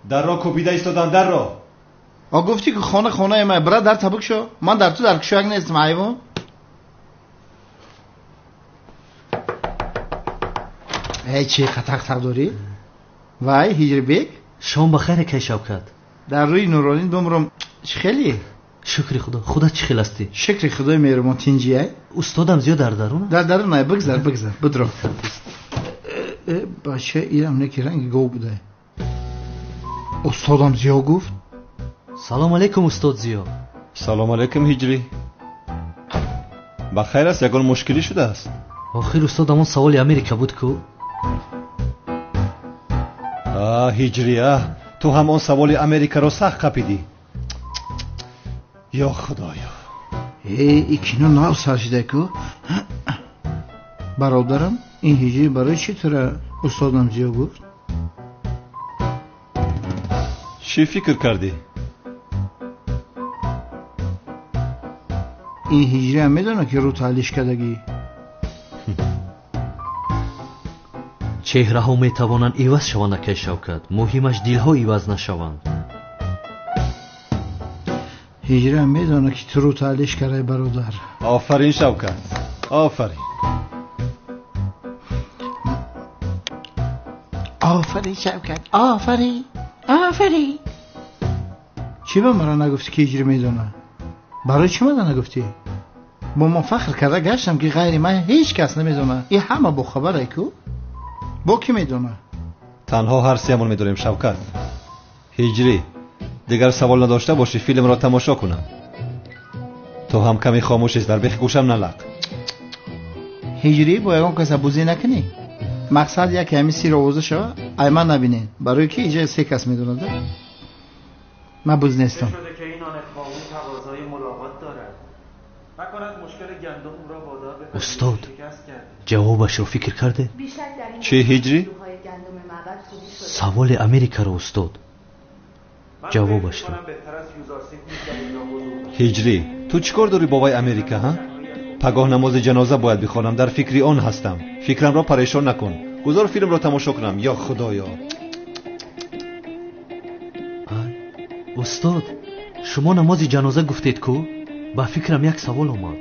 Дарро кӯбида истоданд, дарро. А гуфтӣ ки хона хонаи ман, бира дар табук шо. Ман дар ту дар кушояк нестам, ҳайвон. Эй, чӣ қатақ-тақ дорӣ? Вай, Ҳиҷрибек? Шом ба хайр, акай Шавкат. Дар рӯи Нуролин бимрам, чӣ хеле? Шукри Худо. Худат чӣ хел ҳастӣ? Шукри Худои меҳрубон, тинҷӣ? Устодам зиёд дар дарун аст? Дар дарун ай, бигзар, бигзар, бидро. Бача, ирам неки ранги гов буда. Устодам Зиё гуфт. Салом алейкум, устод Зиё. Салом алейкум, Ҳиҷрӣ. Ба хайр аст, ягон мушкилӣ шудааст? Охир устод, ҳамон саволи Америка буд ку? А, Ҳиҷрӣ, а, ту ҳам он саволи Америкаро сахт қапидӣ. Ё Худоё. Э, и кино нав сар шуда ку? Бародарам, ин Ҳиҷрӣ барои чӣ тура устодам Зиё гуфт? Чӣ фикр кардӣ? Ин Ҳиҷрӣ ҳам медонад, ки рӯ таълиш кардагӣ. Чеҳраҳо метавонанд иваз шаванд, акай Шавкат. Муҳимаш дилҳо иваз нашаванд. Ҳиҷрӣ ҳам медонад, ки ту рӯ таълиш кардай, бародар. Офарин, Шавкат, офарин. Офарин, Шавкат, офарин, офарин. Чӣ ба маро нагуфтӣ, ки Ҳиҷрӣ медонад? Барои чӣ мана нагуфтӣ? Бо ман фахр карда гаштам, ки ғайри ман ҳеҷ кас намедонад. Ин ҳама бохабарай ку? Бо кӣ медонад? Танҳо ҳар сеамон медонем, Шавкат. Ҳиҷрӣ, дигар савол надошта бошӣ, филмро тамошо кунам. Ту ҳам каме хомӯш ист, дар бехи гӯшам налақ. Ҳиҷрӣ, бо ягон каса бузӣ накунӣ. Мақсад яке ҳамин сир овоза шава, ай ман набинен. Барои ки иҷа се кас медонад. Ман буз нестам. Устод, ҷавобашро фикр карде? Чӣ, Ҳиҷрӣ? Саволи Америкаро, устод. Ҷавобашро. Ҳиҷрӣ, ту чӣ кор дорӣ бо вай Америка, ҳа? Пагоҳ намози ҷаноза бояд бихонам, дар фикри он ҳастам. Фикрамро парешон накун. Гузор филмро тамошо кунам. Ё Худоё. Устод, шумо намози ҷаноза гуфтед ку? Ба фикрам як савол омад.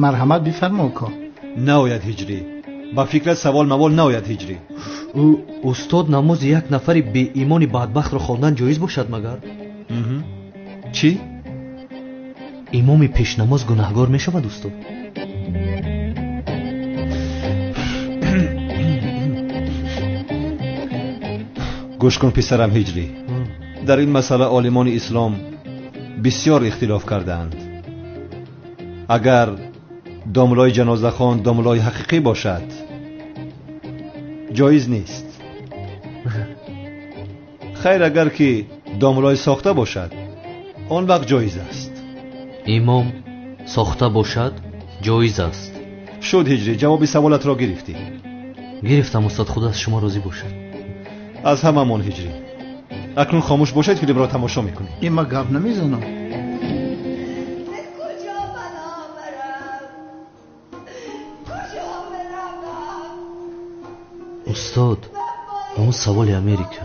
Марҳамат бифармо, ко. Наояд, Ҳиҷрӣ. Ба фикрат савол мавол наояд, Ҳиҷрӣ. Устод, намози як нафари беимони бадбахтро хондан ҷоиз бошад магар? Чӣ? Имоми пешнамоз гунаҳгор мешавад, устод? Гӯш кун, писарам Ҳиҷрӣ. Дар ин масъала олимони ислом бисёр ихтилоф кардаанд. Агар домлои ҷанозахон домлои ҳақиқӣ бошад, ҷоиз нест. Хайр, агар ки домлои сохта бошад, он вақт ҷоиз аст. Имом сохта бошад, ҷоиз аст. Шуд, Ҳиҷрӣ, ҷавоби саволатро гирифтӣ. Гирифтам, устод, Худо аз шумо розӣ бошад. Аз ҳамамон, Ҳиҷрӣ. Акнун хомӯш бошед, филмро тамошо мекунем. Ин ман гап намезанам. Устод, он саволи Америка.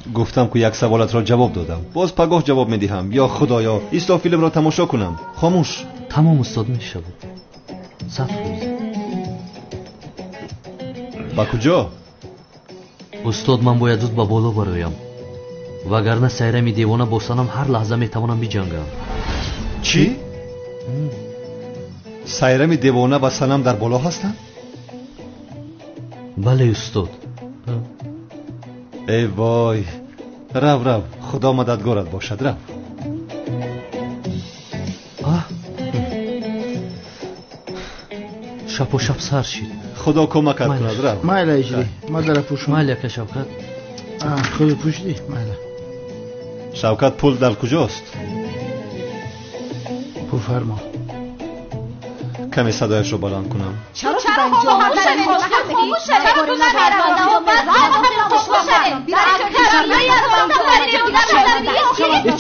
Гуфтам ку як саволатро ҷавоб додам. Боз пагоҳ ҷавоб медиҳам. Ё Худоё, исто филмро тамошо кунам. Хомӯш. Тамом, устод, мешавад. 100%. Ба куҷо? Устод, ман бояд зуд ба боло бароям. Вагарна Сайрами девона бо Санам ҳар лаҳза метавонам биҷангам. Чӣ? Сайрами девона ва Санам дар боло ҳастанд? Бале, устод. Эй вой, рав, рав, Худо мададгорат бошад, рав. Шапо шап сар шид. Худо кӯмакат кунад, рав. Майла, Ҳиҷрӣ, ма дара пӯшум. Майла, ака Шавкат. Худо пӯшидӣ, майла. Шавкат, пул дар куҷост? Бифармо. Каме садояшро баланд кунам. Чаро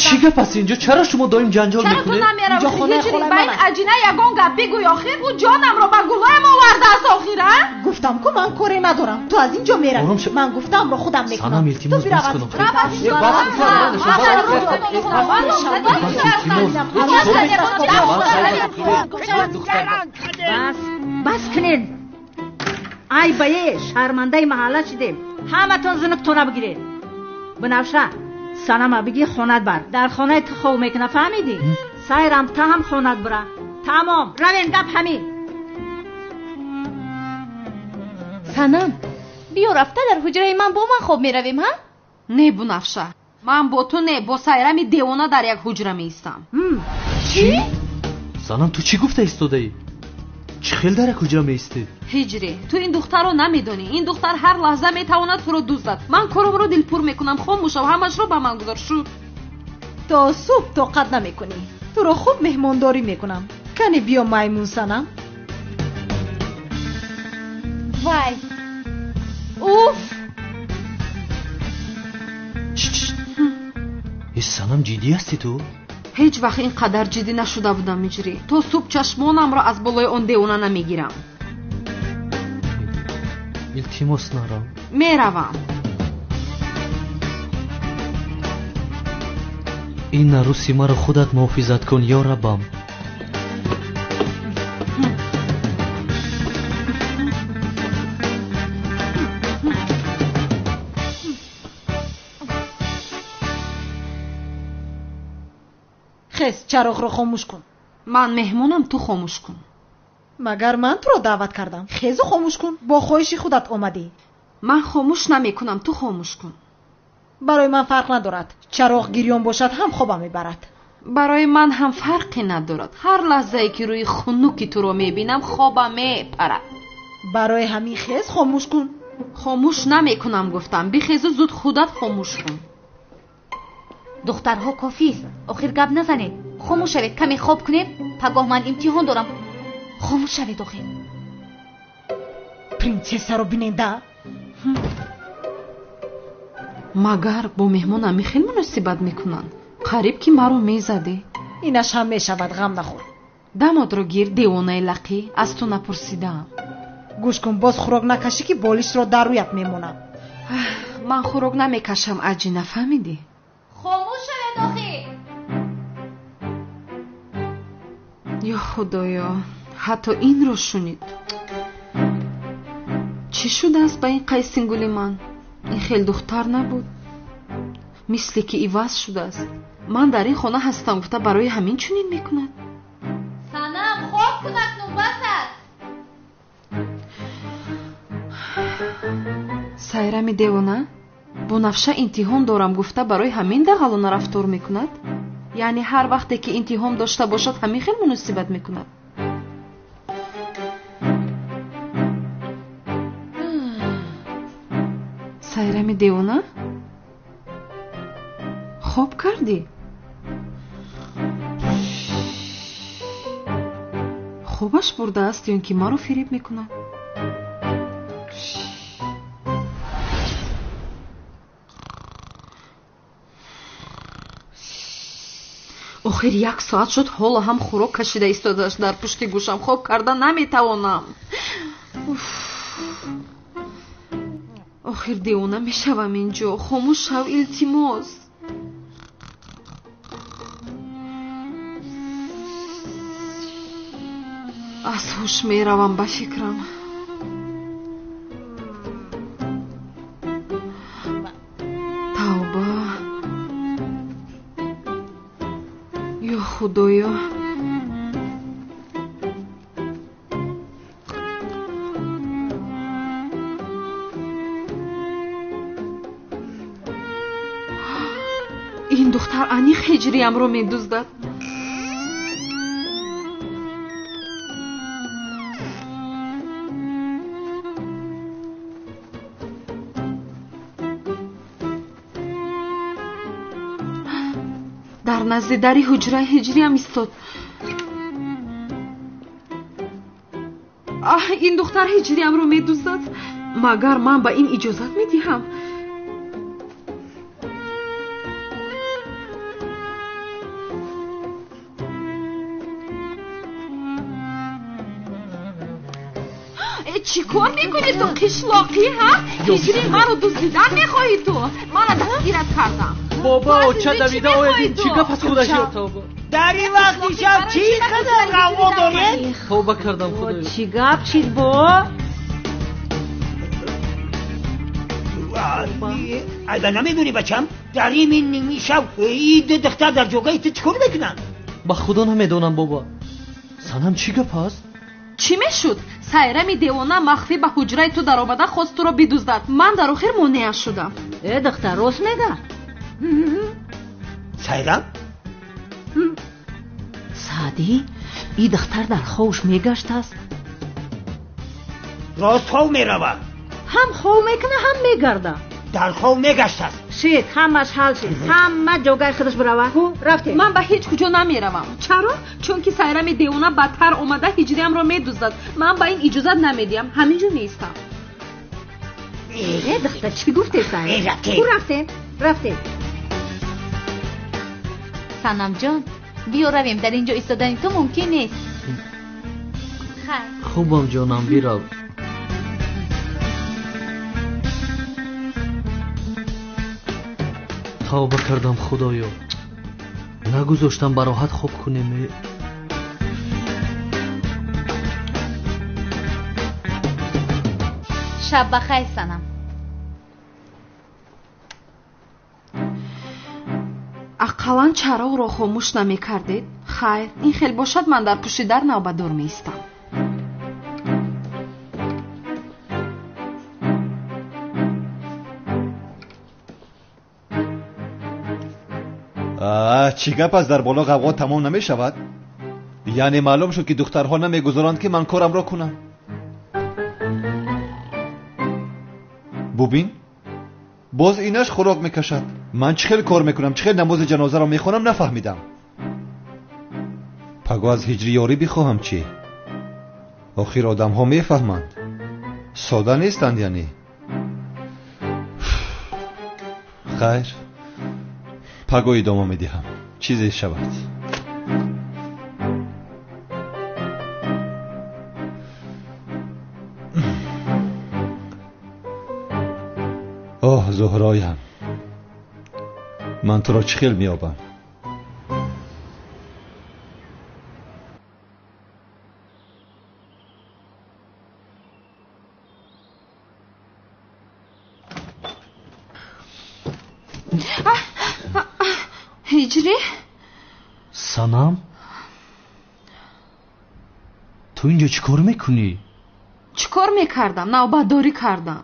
Чӣ гап аст инҷо? Чаро шумо доим ҷанҷол мекунед? Инҷо хонаи холаи ман аст. Аҷина ягон гап бигӯй охир. Ӯ ҷонамро ба гулоям овардааст охир, а? Гуфтам ку ман коре надорам. Ту аз инҷо меравӣ. Ман гуфтамро худам мекунам. Санам, илтимос, бас кун. Бас, бас кунед. Ай бае, шармандаи маҳалла шудем. Ҳаматон зинуктона бигиред. Бунафша, санама бигир хонат бар. Дар хонаи ту хов мекуна, фаҳмидӣ? Сайрам та ҳам хонат бура. Тамом, равем, гап ҳамин. Санам, биё рафта дар ҳуҷраи ман бо ман хоб меравем, ҳа? Не, Бунафша, ман бо ту не, бо Сайрами девона дар як ҳуҷра меистам. Чӣ? Санам, ту чӣ гуфта истодаӣ? Чӣ хел дар як ҳуҷра меистӣ? Ҳиҷрӣ, ту ин духтарро намедонӣ. Ин духтар ҳар лаҳза метавонад туро дуздад. Ман коромро дилпур мекунам. Хомӯшав, ҳамашро ба ман гузор. Шуд. То субҳ тоқат намекунӣ. Туро хуб меҳмондорӣ мекунам. Кане биё маймун Санам. Вай! Уф! Санам, ҷиддӣ ҳастӣ ту? Ҳеҷ вақт ин қадар ҷиддӣ нашуда будам, Ҳиҷрӣ. То субҳ чашмонамро аз болои он девона намегирам. Илтимос, нарав. Меравам. Ин арӯси маро худат муҳофизат кун, ё Раббам. Хез, чароғро хомӯш кун. Ман меҳмонам, ту хомӯш кун. Магар ман туро даъват кардам? Хезу хомӯш кун. Бо хоҳиши худат омадӣ. Ман хомӯш намекунам, ту хомӯш кун. Барои ман фарқ надорад. Чароғ гирён бошад ҳам хобам мебарад. Барои ман ҳам фарқе надорад. Ҳар лаҳзае ки рӯи хунуки туро мебинам, хобам мепарад. Барои ҳамин хез хомӯш кун. Хомӯш намекунам гуфтам. Бихезу зуд худат хомӯш кун. Духтарҳо кофист. Охир гап назанед. Хомӯш шавед, каме хоб кунед. Пагоҳ ман имтиҳон дорам. Хомӯш шавед охир. Принсессаро бинед, а? Магар бо меҳмон ҳамин хел муносибат мекунанд? Қариб ки маро мезадӣ. Инаш ҳам мешавад, ғам нахӯр. Дамодро гир, девонаи лақӣ, аз ту напурсидаам. Гӯш кун, боз хӯрок накашӣ ки болишро дар рӯят мемонам. Ман хӯрок намекашам, аҷи, нафаҳмидӣ? Хомӯш шавед охир. Ё Худоё, ҳатто инро шунид. Чӣ шудааст ба ин қайсингули ман? Ин хел духтар набуд. Мисле ки иваз шудааст. Ман дар ин хона ҳастам гуфта барои ҳамин чунин мекунад. Санам, хоб кун акнун, бас аст. Сайрами девона, Бунафша имтиҳон дорам гуфта барои ҳамин дағалона рафтор мекунад? Яъне ҳар вақте ки имтиҳон дошта бошад ҳамин хел муносибат мекунад? Сайрами девона, хоб кардӣ? Хобаш бурдааст ё ин ки маро фиреб мекунад? Охир як соат шуд, ҳоло ҳам хӯрок кашида истодааст дар пушти гӯшам. Хоб карда наметавонам. Охир девона мешавам инҷо. Хомӯш шав, илтимос. Аз ҳуш меравам ба фикрам. Тавба, ё Худоё. Ин духтар аниқ ҳиҷриямро медуздад. Дар назди дари ҳуҷраи ҳиҷриям истод. Аҳ, ин духтар ҳиҷриамро медуздад. Магар ман ба ин иҷозат медиҳам? Чӣ кор мекунӣ ту, қишлоқӣ, ҳа? Ҳиҷри маро дуздидан мехоҳӣ ту? Мана дастгират кардам. Бобо, оча давида оядин, чӣ гап аз худаш ёд тавба? Дар ин вақти шаб чӣ қадар ғавғо доред? Тавба кардам, худоё. Чӣ гап чиз бо? Айба намедонӣ, бачам? Дар ин ними шаб ин ду духтар дар ҷогаи ту чӣ кор мекунанд? Ба худо намедонам, бобо. Санам чӣ гап аст? Чӣ мешуд? Сайрами девона махфӣ ба ҳуҷраи ту даромада хост туро бидуздад. Ман дар охир монеа шудам. Э, духтар, рост мега? Сайрам? Саъдӣ, ин духтар дар ховш мегаштааст. Рост хов меравад. Ҳам хов мекуна, ҳам мегарда. Дар хов мегаштааст. Шид, ҳамаш ҳал шид. Ҳама ҷогаи худаш бирава. Ҳу, рафтем. Ман ба ҳеҷ куҷо намеравам. Чаро? Чунки сайрами девона бадтар омада ҳиҷриамро медуздад. Ман ба ин иҷозат намедиҳам. Ҳамин ҷо меистам. Э, духтар, чӣ гуфте, Сайр? Ҳу, рафтем, рафтем. Санамҷон, биё равем. Дар ин ҷо истодани ту мумкин нест. Хайр. Хубам, ҷонам, бирав. Тавба кардам, худоё. Нагузоштам ба роҳат хоб кунем. Шаб ба хайр, Санам. Ақаллан чароғро хомӯш намекардед? Хайр, ин хел бошад, ман дар пушти дар навбатдор меистам. Чӣ гап аст? Дар боло ғавғо тамом намешавад? Яъне маълум шуд, ки духтарҳо намегузоранд, ки ман корамро кунам. Бубин, боз инаш хӯрок мекашад. Ман чӣ хел кор мекунам, чӣ хел намози ҷанозаро мехонам, нафаҳмидам. Паго аз ҳиҷри ёрӣ бихоҳам чӣ? Охир одамҳо мефаҳманд, сода нестанд. Яъне хайр, паго идома медиҳам, чизе шавад. Оҳ, Зуҳроям, ман туро чӣ хел меёбам? Ҳиҷрӣ? Санам, ту инҷо чӣ кор мекунӣ? Чӣ кор мекардам? Навбатдорӣ кардам.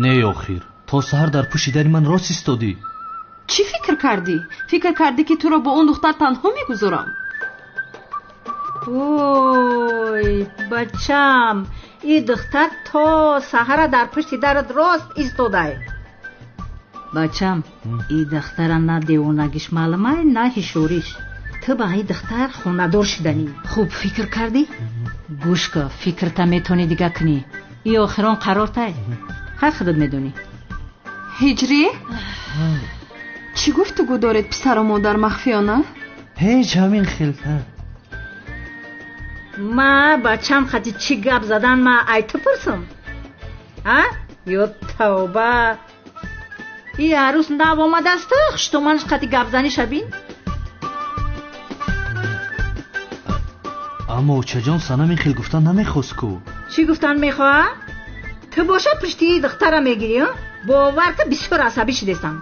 Не, охир, то саҳар дар пушти дари ман рост истодӣ. Чӣ фикр кардӣ? Фикр кардӣ, ки туро бо он духтар танҳо мегузорам? Ой, бачам, ин духтар то саҳара дар пушти дарат рост истодай. Бачам, ин духтара на девонагиш маълумай, на ҳишориш. Ту ба ин духтар хонадор шиданӣ. Хуб фикр кардӣ? Гӯш кун, фикрта метавонӣ дига кунӣ. Ин охирон қарортай. Ҳар худат медонӣ. Ҳиҷрӣ? Чӣ гуфтугӯ доред писару модар махфиёна? Ҳеҷ, ҳамин хел. Ма бачам хати чӣ гап задан ма ай ту пурсам? А? Ё тавба! И арӯс нав омадааст, хуштоманаш қати гапзаниша бин. Аммо очаҷон, Санам ин хел гуфтан намехост ку. Чӣ гуфтан мехоҳад? Ту боша пушти духтара мегирӣ, бовар ка бисёр асабӣ шудестам.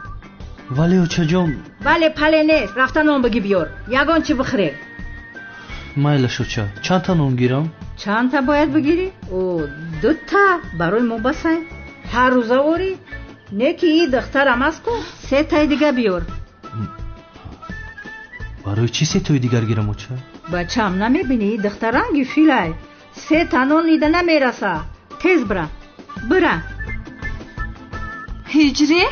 Вале очаҷон. Вале пале нест, рафта нон бигӣ биёр, ягон чӣ бихӯре. Майлаш, оча, чандта нон гирам? Чандта бояд бигирӣ? О, дута барои мо басай. Ҳар рӯза орӣ? Не ки и духтарам аст ку, сетаи дига биёр. Барои чӣ сетои дигар гирам, оча? Бачам, намебинӣ, и духтар ранги филай. Сета нон ида намераса. Тез бира, бира. Ҳиҷрӣ?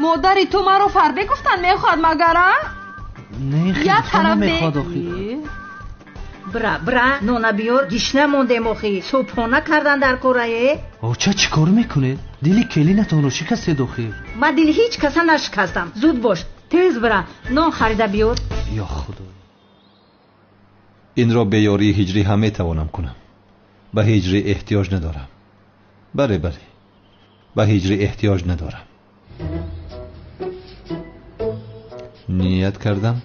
Модари ту маро фарбе гуфтан мехоҳад, магар, а? Не, Як тараф мехоҳад охир. Бира, бира, нона биёр, гишна мондем охи. Субҳона кардан дар корае. Оча чӣ кор мекунед? Дили келинатонро шикастед охир. Ман дили ҳеҷ каса нашикастам. Зуд бош, тез бира, нон харида биёр. Ё Худо. Инро бе ёрии ҳиҷрӣ ҳам метавонам кунам. Ба ҳиҷрӣ эҳтиёҷ надорам. Бале, бале. Ба ҳиҷрӣ эҳтиёҷ надорам. Ният кардам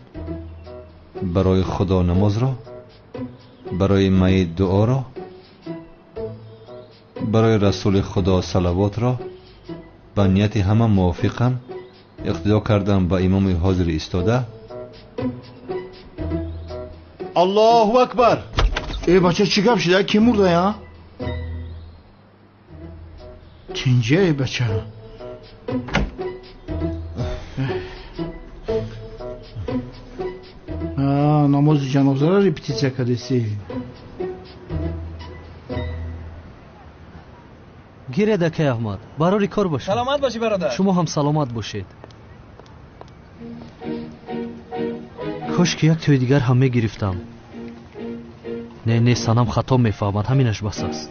барои Худо намозро, барои майит дуоро, барои расули Худо салавотро ба нияти ҳама мувофиқам иқтидо кардам ба имоми ҳозири истода. Аллоҳу акбар! Э бача, чӣ гап шуда? Ки мурда я? Тинҷа э бача. Намози ҷанозаро репетитсия кардеси. Гиред акай Аҳмад, барори кор бошед. Саломат бошӣ бародар. Шумо ҳам саломат бошед. Кош ки як тӯи дигар ҳам мегирифтам. Не, не, санам хато мефаҳмад, ҳаминаш бас аст.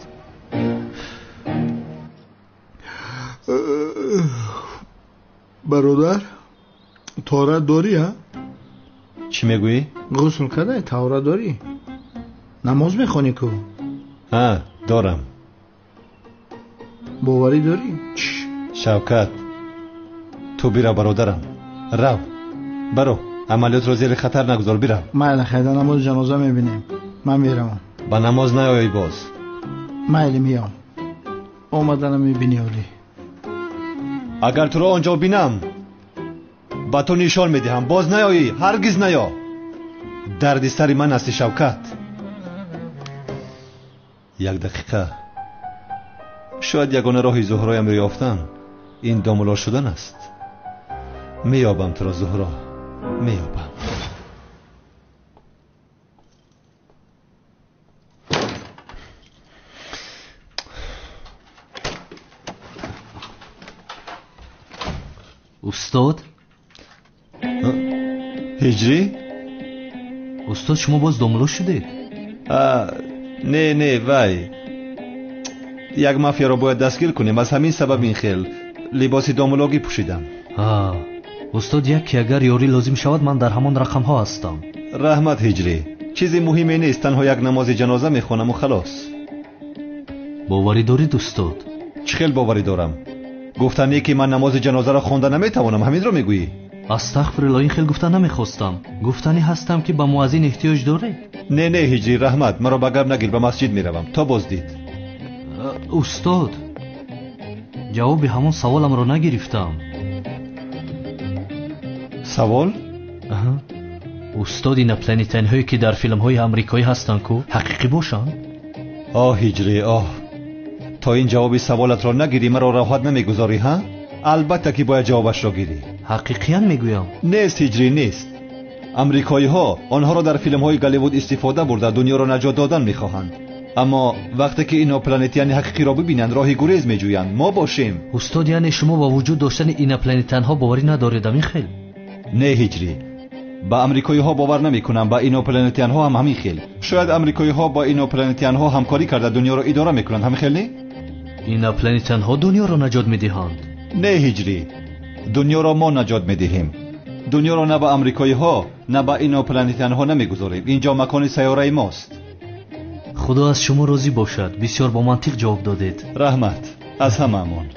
Бародар, тора дорӣ, а? Чӣ мегӯӣ? Ғусл кардай, тавра дорӣ? Намоз мехонӣ ку? Ҳа, дорам. Боварӣ дорӣ? Шавкат, ту бирав бародарам. Рав, баро, амалиётро зери хатар нагузор, бирав. Майли, хайда намози ҷаноза мебинем. Ман меравам. Ба намоз наёй боз. Майли, меём. Омадана мебинӣ олӣ. Агар туро он ҷо бинам, ба ту нишон медиҳам. Боз наёӣ, ҳаргиз наё. Дарди сари ман ҳасти Шавкат. Як дақиқа. Шояд ягона роҳи Зуҳроямро ёфтан ин домуло шудан аст. Меёбам туро, Зуҳро, меёбам. Устод? Ҳиҷрӣ? Устод, шумо боз домуло шудед? Не, не, вай. Як мафияро бояд дастгир кунем, аз ҳамин сабаб ин хел либоси домулогӣ пӯшидам. Устод, яке агар ёрӣ лозим шавад, ман дар ҳамон рақамҳо ҳастам. Раҳмат, ҳиҷрӣ. Чизи муҳиме нест, танҳо як намози ҷаноза мехонаму халос. Боварӣ дорид, устод? Чӣ хел боварӣ дорам? Гуфтане ки ман намози ҷанозаро хонда наметавонам, ҳаминро мегӯӣ? Астағфируллоҳ, ин хел гуфта намехостам. Гуфтанӣ ҳастам ки ба муаззин эҳтиёҷ доред? Не, не, ҳиҷрӣ, раҳмат, маро ба гап нагир, ба масҷид меравам. То боздид. Устод, ҷавоби ҳамон саволамро нагирифтам. Савол? Устод, инопланетянҳое ки дар филмҳои амрикоӣ ҳастанд ку ҳақиқӣ бошанд? Оҳ, ҳиҷрӣ, оҳ, то ин ҷавоби саволатро нагирӣ маро роҳат намегузорӣ, ҳа? Албатта ки бояд ҷавобашро гирӣ. Ҳақиқиян мегӯям. Нест, ҳиҷрӣ, нест. Амрикоиҳо онҳоро дар филмҳои Голливуд истифода бурда дунёро наҷот додан мехоҳанд. Аммо вақте ки инопланетяни ҳақиқиро бибинанд, роҳи гурез меҷӯянд. Мо бошем. Устод, яъне шумо ба вуҷуд доштани инопланетянҳо боварӣ надоред, амин хел? Не, ҳиҷрӣ, ба амрикоиҳо бовар намекунам, ба инопланетянҳо ҳам ҳамин хел. Шояд амрикоиҳо бо инопланетянҳо ҳамкорӣ карда дунёро идора мекунанд, ҳамин хел не? Инопланетянҳо дунёро наҷот медиҳанд. Не, ҳиҷрӣ, дунёро мо наҷот медиҳем. Дунёро на ба амрикоиҳо, на ба инопланетянҳо намегузорем. Инҷо макони сайёраи мост. Худо аз шумо розӣ бошад. Бисёр бо мантиқ ҷавоб додед. Раҳмат аз ҳамаамон.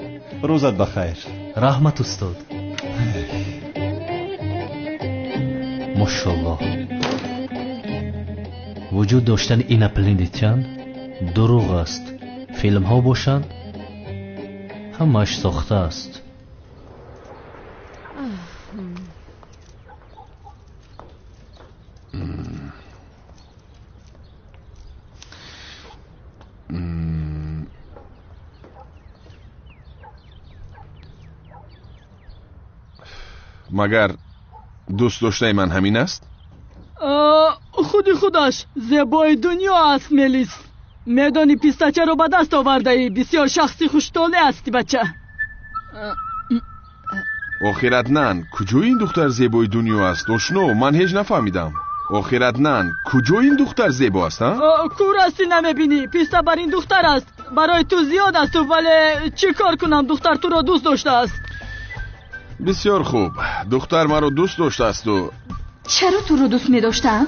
Рӯзат ба хайр. Раҳмат, устод. Мошаллоҳ. Вуҷуд доштани инопланетян дурӯғ аст. Филмҳо бошанд, ҳамааш сохта аст. Магар дӯст доштаи ман ҳамин аст? Худи худаш зебои дунё аст, Мелис. Медонӣ пистачаро ба даст овардаӣ. Бисёр шахси хуштоле ҳастӣ, бача. Охир, Аднан, куҷои ин духтар зебои дунё аст? Ошно, ман ҳеҷ нафаҳмидам. Охир Аднан, куҷо ин духтар зебо аст, а? Кур ҳастӣ намебинӣ? Писта бар ин духтар аст. Барои ту зиёд аст, вале чӣ кор кунам, духтар туро дӯст доштааст. Бисёр хуб, духтар маро дӯст доштаасту. Чаро туро дӯст медоштаам?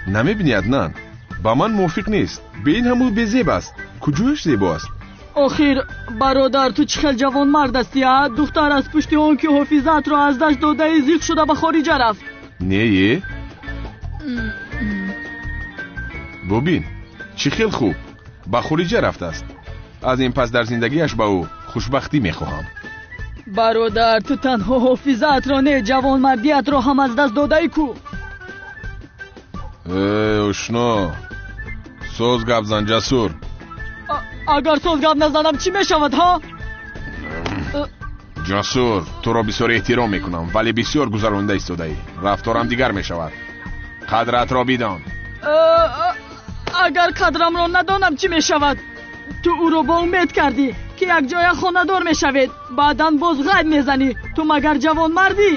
Намебинӣ, Аднан, ба ман мувофиқ нест. Бе ин ҳаму безеб аст. Куҷояш зебо аст? Охир бародар, ту чӣ хел ҷавонмард ҳастӣ, а? Духтар аз пушти он ки ҳофизаатро аз даст додаи зиқ шуда ба хориҷа рафт. Не, бубин, чӣ хел хуб ба хориҷа рафтааст. Аз ин пас дар зиндагиаш ба ӯ хушбахтӣ мехоҳам. Бародар, ту танҳо ҳофизаатро не, ҷавонмардиатро ҳам аз даст додаӣ ку. Э, ошно, соз гап зан, Ҷасур. Агар соз гап назанам чӣ мешавад, ҳа? Ҷасур, туро бисёр эҳтиром мекунам, вале бисёр гузаронда истодаӣ. Рафторам дигар мешавад. Қадратро бидон. Агар қадрамро надонам чӣ мешавад? Ту ӯро бо умед кардӣ, ки якҷоя хонадор мешавед, баъдан боз ғайб мезанӣ. Ту магар ҷавонмардӣ?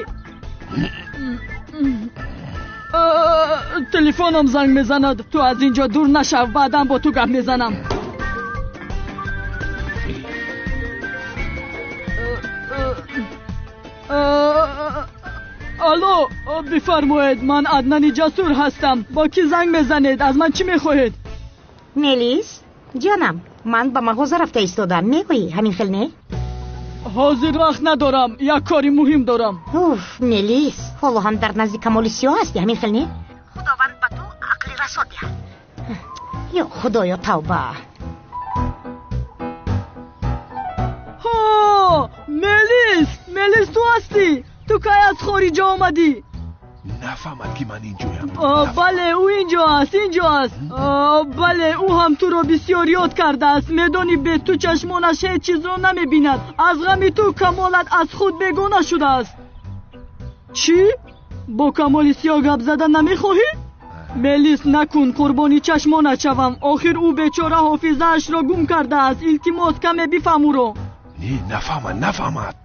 Телефонам занг мезанад. Ту аз ин ҷо дур нашав, баъдан бо ту гап мезанам. Алло, бифармоед, ман Аднани Ҷасур ҳастам. Бо кӣ занг мезанед? Аз ман чӣ мехоҳед? Мелис, ҷонам, ман ба мағоза рафта истодам. Мегӯӣ, ҳамин хел не? Ҳозир вақт надорам, як кори муҳим дорам. Уф, Мелис, ҳоло ҳам дар назди Камоли Сиёҳ ҳастӣ, ҳамин хел не? Худованд ба ту ақли расо диҳад. Ё Худоё, тавба. Ҳо, Мелис, Мелис, ту ҳастӣ? Ту кай аз хориҷа омадӣ? Нафаҳмад, ки ман инҷоям. Бале, ӯ инҷо аст, инҷо аст. Бале, ӯ ҳам туро бисёр ёд кардааст. Медонӣ, бе ту чашмонаш ҳеҷ чизро намебинад. Аз ғами ту Камолат аз худ бегона шудааст. Чӣ? Бо Камоли Сиёҳ гап зада намехоҳӣ? Мелис, накун, қурбони чашмонат шавам. Охир ӯ бечора ҳофизаашро гум кардааст. Илтимос, каме бифаҳм ӯро. Не, нафаҳмад, нафаҳмад.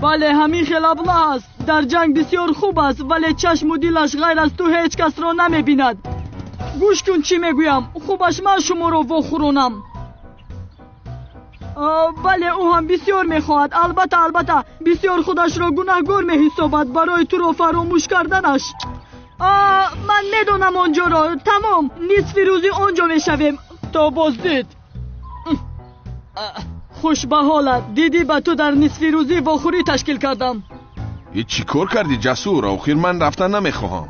Бале, ҳамин хел аблаҳ аст. Дар ҷанг бисёр хуб аст, вале чашму дилаш ғайр аз ту ҳеҷ касро намебинад. Гӯш кун, чӣ мегӯям. Хубаш ман шуморо вохӯронам. Бале, ӯ ҳам бисёр мехоҳад. Албатта, албатта, бисёр худашро гунаҳгор меҳисобад барои туро фаромӯш карданаш. Ман медонам он ҷоро. Тамом, нисфи рӯзи он ҷо мешавем. То боздид. Хуш ба ҳолат. Дидӣ, ба ту дар нисфи рӯзӣ вохӯрӣ ташкил кардам. Чӣ кор кардӣ, Ҷасур? Охир ман рафтан намехоҳам.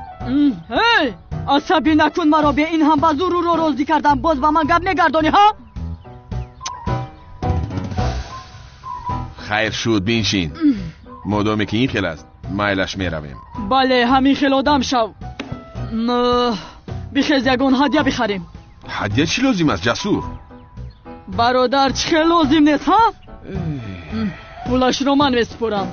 Ҳей, асабӣ накун маро. Бе ин ҳам ба зур ӯро розӣ кардам, боз ба ман гап мегардонӣ, ҳа? Хайр шуд, биншин. Модоме ки ин хел аст, майлаш меравем. Бале, ҳамин хел одам шав. Бихез, ягон ҳадя бихарем. Ҳадя чӣ лозим аст, Ҷасур? Бародар, чӣ хел лозим нест, ҳа? Пулашро ман месупорам.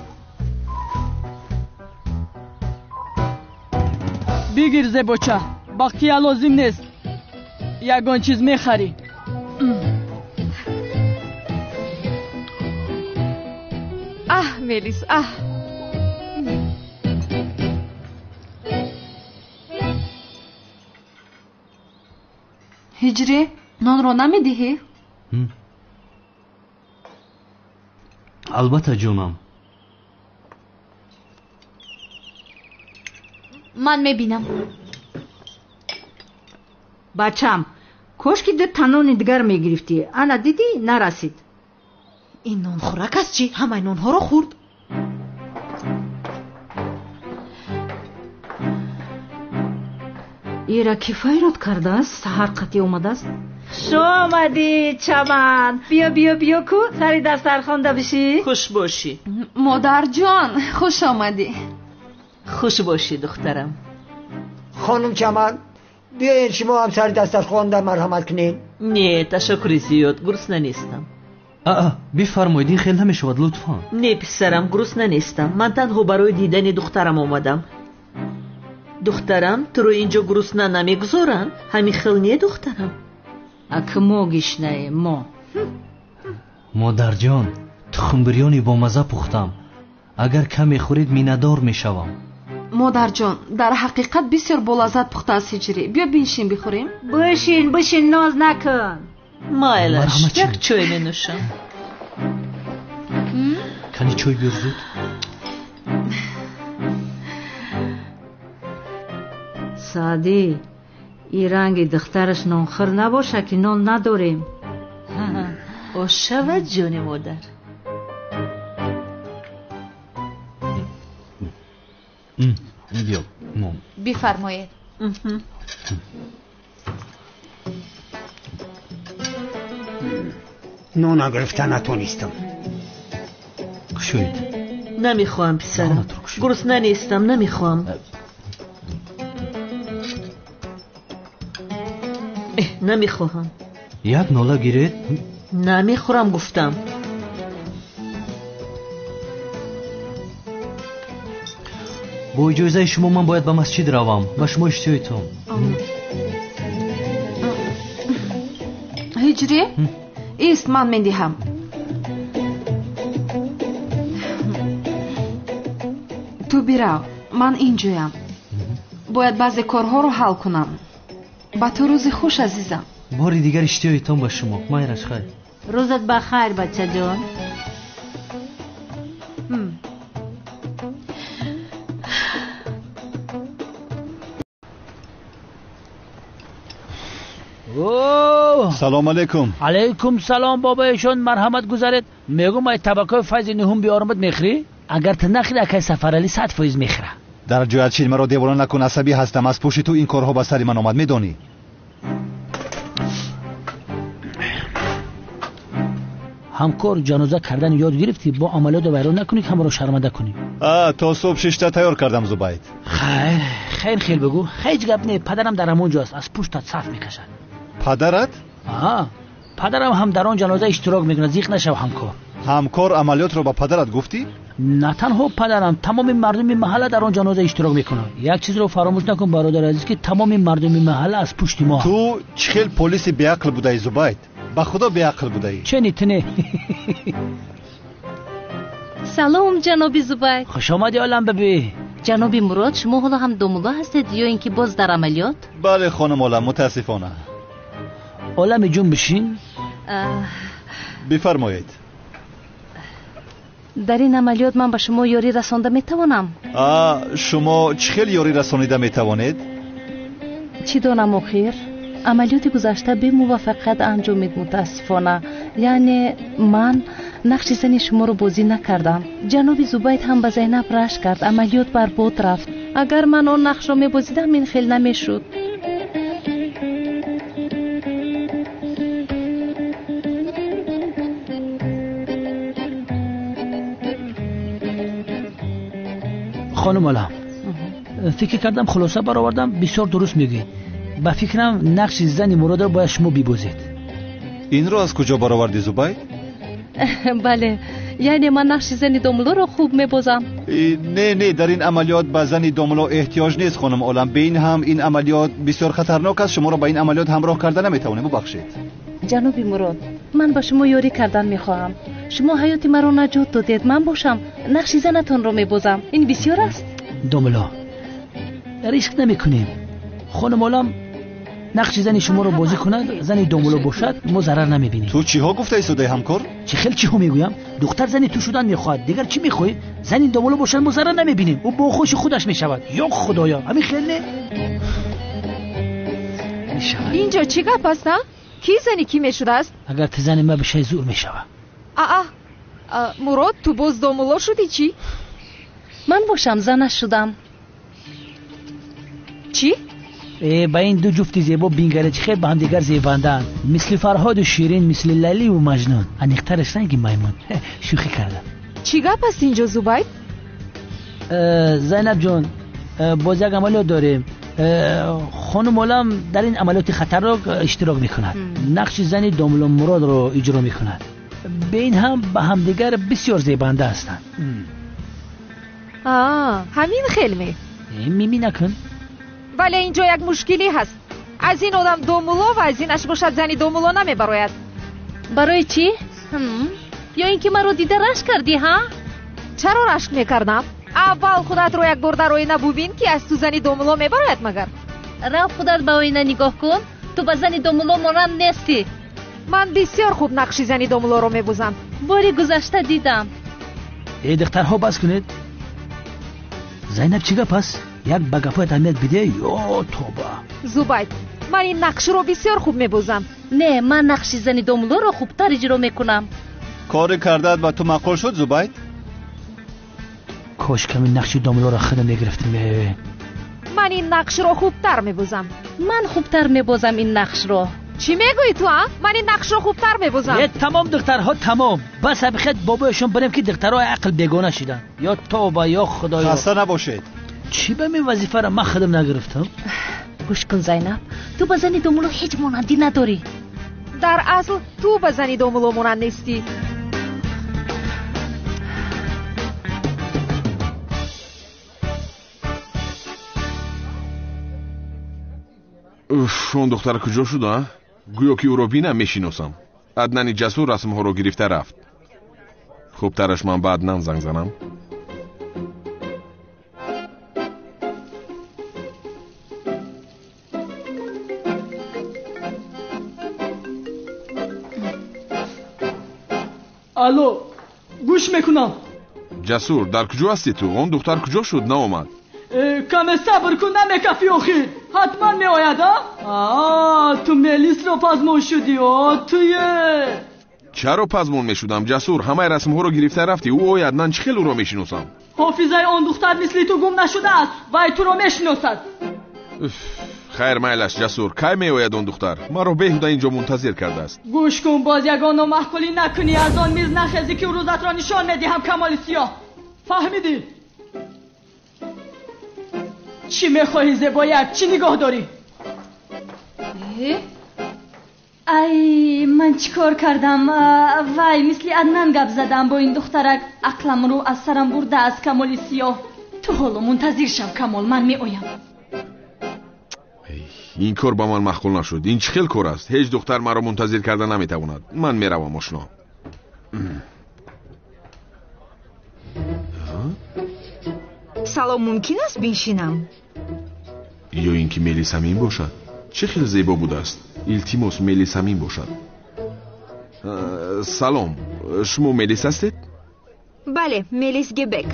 Бигир, зебоча, бақия лозим нест. Ягон чиз мехарӣ. Аҳ, Мелис, аҳ. Ҳиҷрӣ, нонро намедиҳӣ? Албатта, ҷонам. Ман мебинам. Бачам, кошки ду танони дигар мегирифтӣ. Ана дидӣ, нарасид. Ин нонхӯрак аст чӣ? Ҳамаи нонҳоро хӯрд. Ира ки файрод кардааст, саҳар қатъӣ омадааст. Хуш омадӣ, Чаман. Биё, биё, биё ку, сари дастархонда бишӣ. Хуш бошӣ. Модарҷон, хуш омадӣ. Хуш бошӣ, духтарам. Хонум Чаман, биёед шумо ҳам сари дастархонда марҳамат кунед. Не, ташаккури зиёд, гурусна нестам. Бифармоед, ин хел намешавад, лутфан. Не, писарам, гурусна нестам. Ман танҳо барои дидани духтарам омадам. Духтарам, туро инҷо гурусна намегузоранд? Ҳамин хел не, духтарам? Ак мо гишнаем, мо. Модарҷон, дар ҳақиқат бисёр болаззат пухтааст ҳиҷрӣ. Биё биншин бихӯрем. Бишин, бишин, ноз накун. Майлаш, як чой менӯшам. Кани чой биёр зуд. Саъдӣ, ин ранги духтараш нонхӯр набошад ки нон надорем. Ош шавад, ҷони модар. Биё, нон. Бифармоед. Нона гирифта натонистам. Кушоед. Намехоҳам, писарам. Гурусна нестам, намехоҳам. Намехоҳам. Як нола гиред. Намехӯрам, гуфтам. Бо иҷозаи шумо ман бояд ба масҷид равам. Ба шумо иштиҳоитон. Ҳиҷрӣ, ист, ман медиҳам. Ту бирав, ман инҷоям. Бояд баъзе корҳоро ҳал кунам. Ба ту рӯзи хуш, азизам. Бори дигар иштиҳоитон ба шумо. Майраш, хайр. Рӯзат ба хайр, бачаҷон. Салом алейкум. Алейкум салом, бобоишон, марҳамат гузаред. Мегӯм ай табакои файзи нуҳум биёрамад, мехӯрӣ? Агар ту нахӯрӣ, акай Сафаралӣ 100% мехӯра. Дар ҷоят шин, маро девона накун, асабӣ ҳастам. Аз пушти ту ин корҳо ба сари ман омад, медонӣ. Ҳамкор, ҷаноза кардан ёд гирифтӣ, бо амалиётро вайрон накунӣ, ҳамаро шарманда кунӣ. То субҳ шишта тайёр кардам, Зубайд. Хайр, хайр, хел бигӯ. Ҳеҷ гап не, падарам дар ҳамон ҷо аст, аз пуштат саф мекашад. Падарат? Падарам ҳам дар он ҷаноза иштирок мекунад, зиқ нашав, ҳамкор. Ҳамкор, амалиётро ба падарат гуфтӣ? На танҳо падарам, тамоми мардуми маҳалла дар он ҷаноза иштирок мекунанд. Як чизро фаромӯш накун, бародари азиз, ки тамоми мардуми маҳалла аз пушти мо. Ту чӣ хел полиси беақл будаӣ, Зубайд? Ба худо беақл будаӣ. Чени ту не? Салом, ҷаноби Зубайд. Хуш омадӣ, олам бибӣ. Ҷаноби Мурод, шумо ҳоло ҳам домулло ҳастед ё ин ки боз дар амалиёт? Бале, хонум олам, мутаассифона. Олами ҷун, бишин. Бифармоед. Дар ин амалиёт ман ба шумо ёрӣ расонда метавонам? Шумо чӣ хел ёрӣ расонида метавонед? Чӣ донам, охир? Амалиёти гузашта бемуваффақият анҷомид, мутаассифона. Яъне ман нақши зани шуморо бозӣ накардам. Ҷаноби Зубайд ҳам ба Зайнаб рашк кард, амалиёт барбод рафт. Агар ман он нақшро мебозидам, ин хел намешуд. Хонум олам, фикр кардам, хулоса баровардам, бисёр дуруст мегӯед. Ба фикрам, нақши зани Муродро бояд шумо бибозед. Инро аз куҷо баровардӣ, Зубайд? Бале, яъне ман нақши зани домуллоро хуб мебозам. Не, не, дар ин амалиёт ба зани домулло эҳтиёҷ нест, хонум олам. Бе ин ҳам ин амалиёт бисёр хатарнок аст, шуморо ба ин амалиёт ҳамроҳ карда наметавонем, бубахшед. Ҷаноби Мурод, ман ба шумо ёрӣ кардан мехоҳам. Шумо ҳаёти маро наҷот додед, ман бошам нақши занатонро мебозам. Ин бисёр аст. Домулло, риск намекунем. Хонум олам нақши зани шуморо бозӣ кунад, зани домулло бошад, мо зарар намебинем. Ту чиҳо гуфта истодаӣ, ҳамкор? Чӣ хел чиҳо мегӯям? Духтар зани ту шудан мехоҳад, дигар чӣ мехоҳӣ? Зани домулло бошад, мо зарар намебинем. Ӯ бо хуши худаш мешавад. Ё худоё, ҳамин хел не? Инҷо чӣ гап аст, а? Ки зани кӣ мешудааст? Агар ту зани ма бишавӣ, зур мешавад. Аа, Мурод, ту боз домулло шудӣ чӣ? Ман бошам занаш шудам. Чӣ? Ба ин ду ҷуфти зебо бингаред, чӣ хел ба ҳамдигар зебандаанд. Мисли Фарҳоду Ширин, мисли Лайливу Маҷнун. Аниқтараш ранги маймун. Шӯхӣ кардам. Чӣ гап аст инҷо, Зубайд? Зайнаб ҷон, боз як амалиёт дорем. Хонум олам дар ин амалиёти хатарнок иштирок мекунад. Нақши зани домулло Муродро иҷро мекунад. Бе ин ҳам ба ҳамдигар бисёр зебанда ҳастанд. Ҳамин хел ме? Мимӣ накун. Вале инҷо як мушкилӣ ҳаст. Аз ин одам домулло ва аз инаш бошад зани домулло намебарояд. Барои чӣ? Ё ин ки маро дида рашк кардӣ, ҳа? Чаро рашк мекардам? Аввал худатро як бор дар оина бубин, ки аз ту зани домулло мебарояд магар. Рав худат ба оина нигоҳ кун, ту ба зани домулло монанд нестӣ. Ман бисёр хуб нақши зани домуллоро мебозам. Бори гузашта дидам. Эй духтарҳо, бас кунед. Зайнаб, чӣ гап аст? Як ба гапҳоят аҳамият бидеҳ, ё тоба. Зубайд, ман ин нақшро бисёр хуб мебозам. Не, ман нақши зани домуллоро хубтар иҷро мекунам. Кори кардаат ба ту маъқул шуд, Зубайд? Кош ками нақши домуллоро худам мегирифтем. Ман ин нақшро хубтар мебозам. Ман хубтар мебозам ин нақшро. Чӣ мегӯӣ ту, а? Ман ин нақшро хубтар мебозам. Э, тамом духтарҳо, тамом. Бас абихет бобояшон барем, ки духтарҳои ақл бегона шиданд. Ё тоба, ё худоё. Хаста набошед. Чӣ ба мин вазифаро ман худам нагирифтам? Гӯш кун, Зайнаб, ту ба зани домулло ҳеҷ монандӣ надорӣ. Дар асл ту ба зани домулло монанд нестӣ. Уф, он духтар куҷо шуд, а? Гӯё ки ӯро бинам, мешиносам. Аднани Ҷасур расмҳоро гирифта рафт. Хубтараш ман ба Аднан занг занам. Алло, гӯш мекунам. Ҷасур, дар куҷо ҳастӣ ту? Он духтар куҷо шуд, наомад? Каме сабр кун, намекафӣ охир. Ҳатман меояд, а? Ту Мелисро пазмон шудӣ, о туе. Чаро пазмон мешудам, Ҷасур? Ҳамаи расмҳоро гирифта рафтӣ. Ӯ ояд, ман чӣ хел ӯро мешиносам? Ҳофизаи он духтар мисли ту гум нашудааст, вай туро мешиносад. Хайр, майлаш, Ҷасур. Кай меояд он духтар? Маро беҳуда инҷо мунтазир кардааст. Гӯш кун, боз ягон номаъқулӣ накунӣ, аз он миз нахезӣ, ки рӯзатро нишон медиҳам, Камоли Сиёҳ. Фаҳмидӣ? Чӣ мехоҳӣ, зебояк? Чӣ нигоҳ дорӣ? Ай, ман чӣ кор кардам? Вай, мисли Аднан гап задам бо ин духтарак. Ақламро аз сарам бурдааст Камоли Сиёҳ. Ту ҳоло мунтазир шав, Камол, ман меоям. Ин кор ба ман маъқул нашуд. Ин чӣ хел кор аст? Ҳеҷ духтар маро мунтазир карда наметавонад. Ман меравам, ошно. Салом, мумкин аст биншинам? Ё ин ки Мелис ҳамин бошад? Чӣ хел зебо будааст. Илтимос, Мелис ҳамин бошад. Салом, шумо Мелис ҳастед? Бале, Мелис Гебек.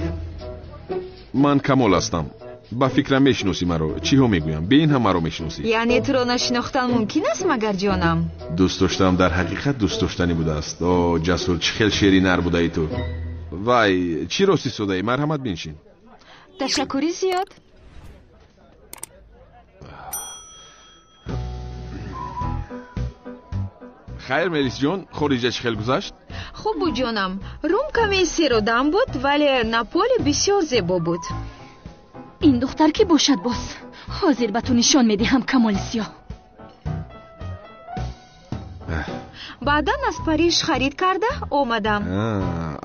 Ман Камол ҳастам. Ба фикрам мешиносӣ маро. Чиҳо мегӯям? Бе ин ҳам маро мешиносӣ. Яъне туро нашинохтан мумкин аст, магар ҷонам? Дӯст доштам дар ҳақиқат дӯст доштанӣ будааст. О, Ҷасур, чӣ хел шери нар будаи ту. Вай, чӣ рост истодаӣ? Марҳамат, биншин. Ташаккури зиёд. Хайр, Мелисҷон, хориҷа чӣ хел гузашт? Хуб буд, ҷонам. Рум каме серодам буд, вале Наполи бисёр зебо буд. Ин духтар кӣ бошад боз? Ҳозир ба ту нишон медиҳам, Камоли Сиёҳ. Баъдан аз Париж харид карда омадам.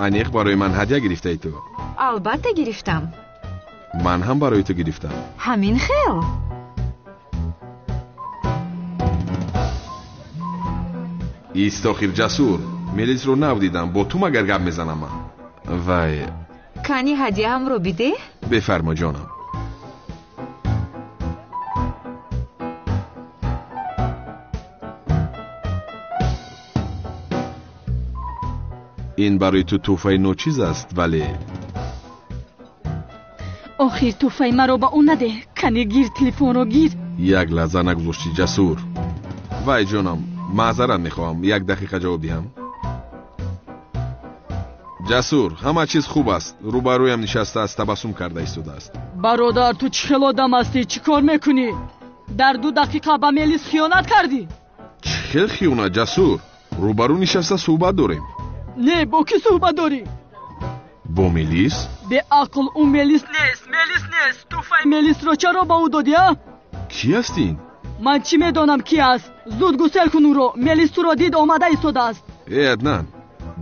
Аниқ барои ман ҳадя гирифтаи ту? Албатта гирифтам. Ман ҳам барои ту гирифтам. Ҳамин хел. Ист охир, Ҷасур. Мелисро нав дидам. Бо ту магар гап мезанам ман? Вай, кани ҳадияамро бидеҳ. Бефармо, ҷонам. Ин барои ту тӯҳфаи ночиз аст, вале охир тӯҳфаи маро ба ӯ надеҳ. Кани гир, телефонро гир. Як лаҳза нагузоштӣ, Ҷасур. Вай, ҷонам, маъзарат мехоҳам. Як дақиқа ҷавоб диҳам. Ҷасур, ҳама чиз хуб аст. Рӯбарӯям нишастааст, табассум карда истодааст. Бародар, ту чӣ хел одам ҳастӣ? Чӣ кор мекунӣ? Дар 2 дақиқа ба Мелис хиёнат кардӣ? Чӣ хел хиёнат, Ҷасур? Рӯбарӯ нишаста суҳбат дорем. Не, бо кӣ суҳбат дорӣ? Бо Мелис? Беақл, ӯ Мелис нест, Мелис нест. Тӯҳфаи Мелисро чаро ба ӯ додӣ, а? Кӣ аст ин? Ман чӣ медонам кӣ аст? Зуд гусел кун ӯро. Мелис туро дид, омада истодааст. Э, Аднан,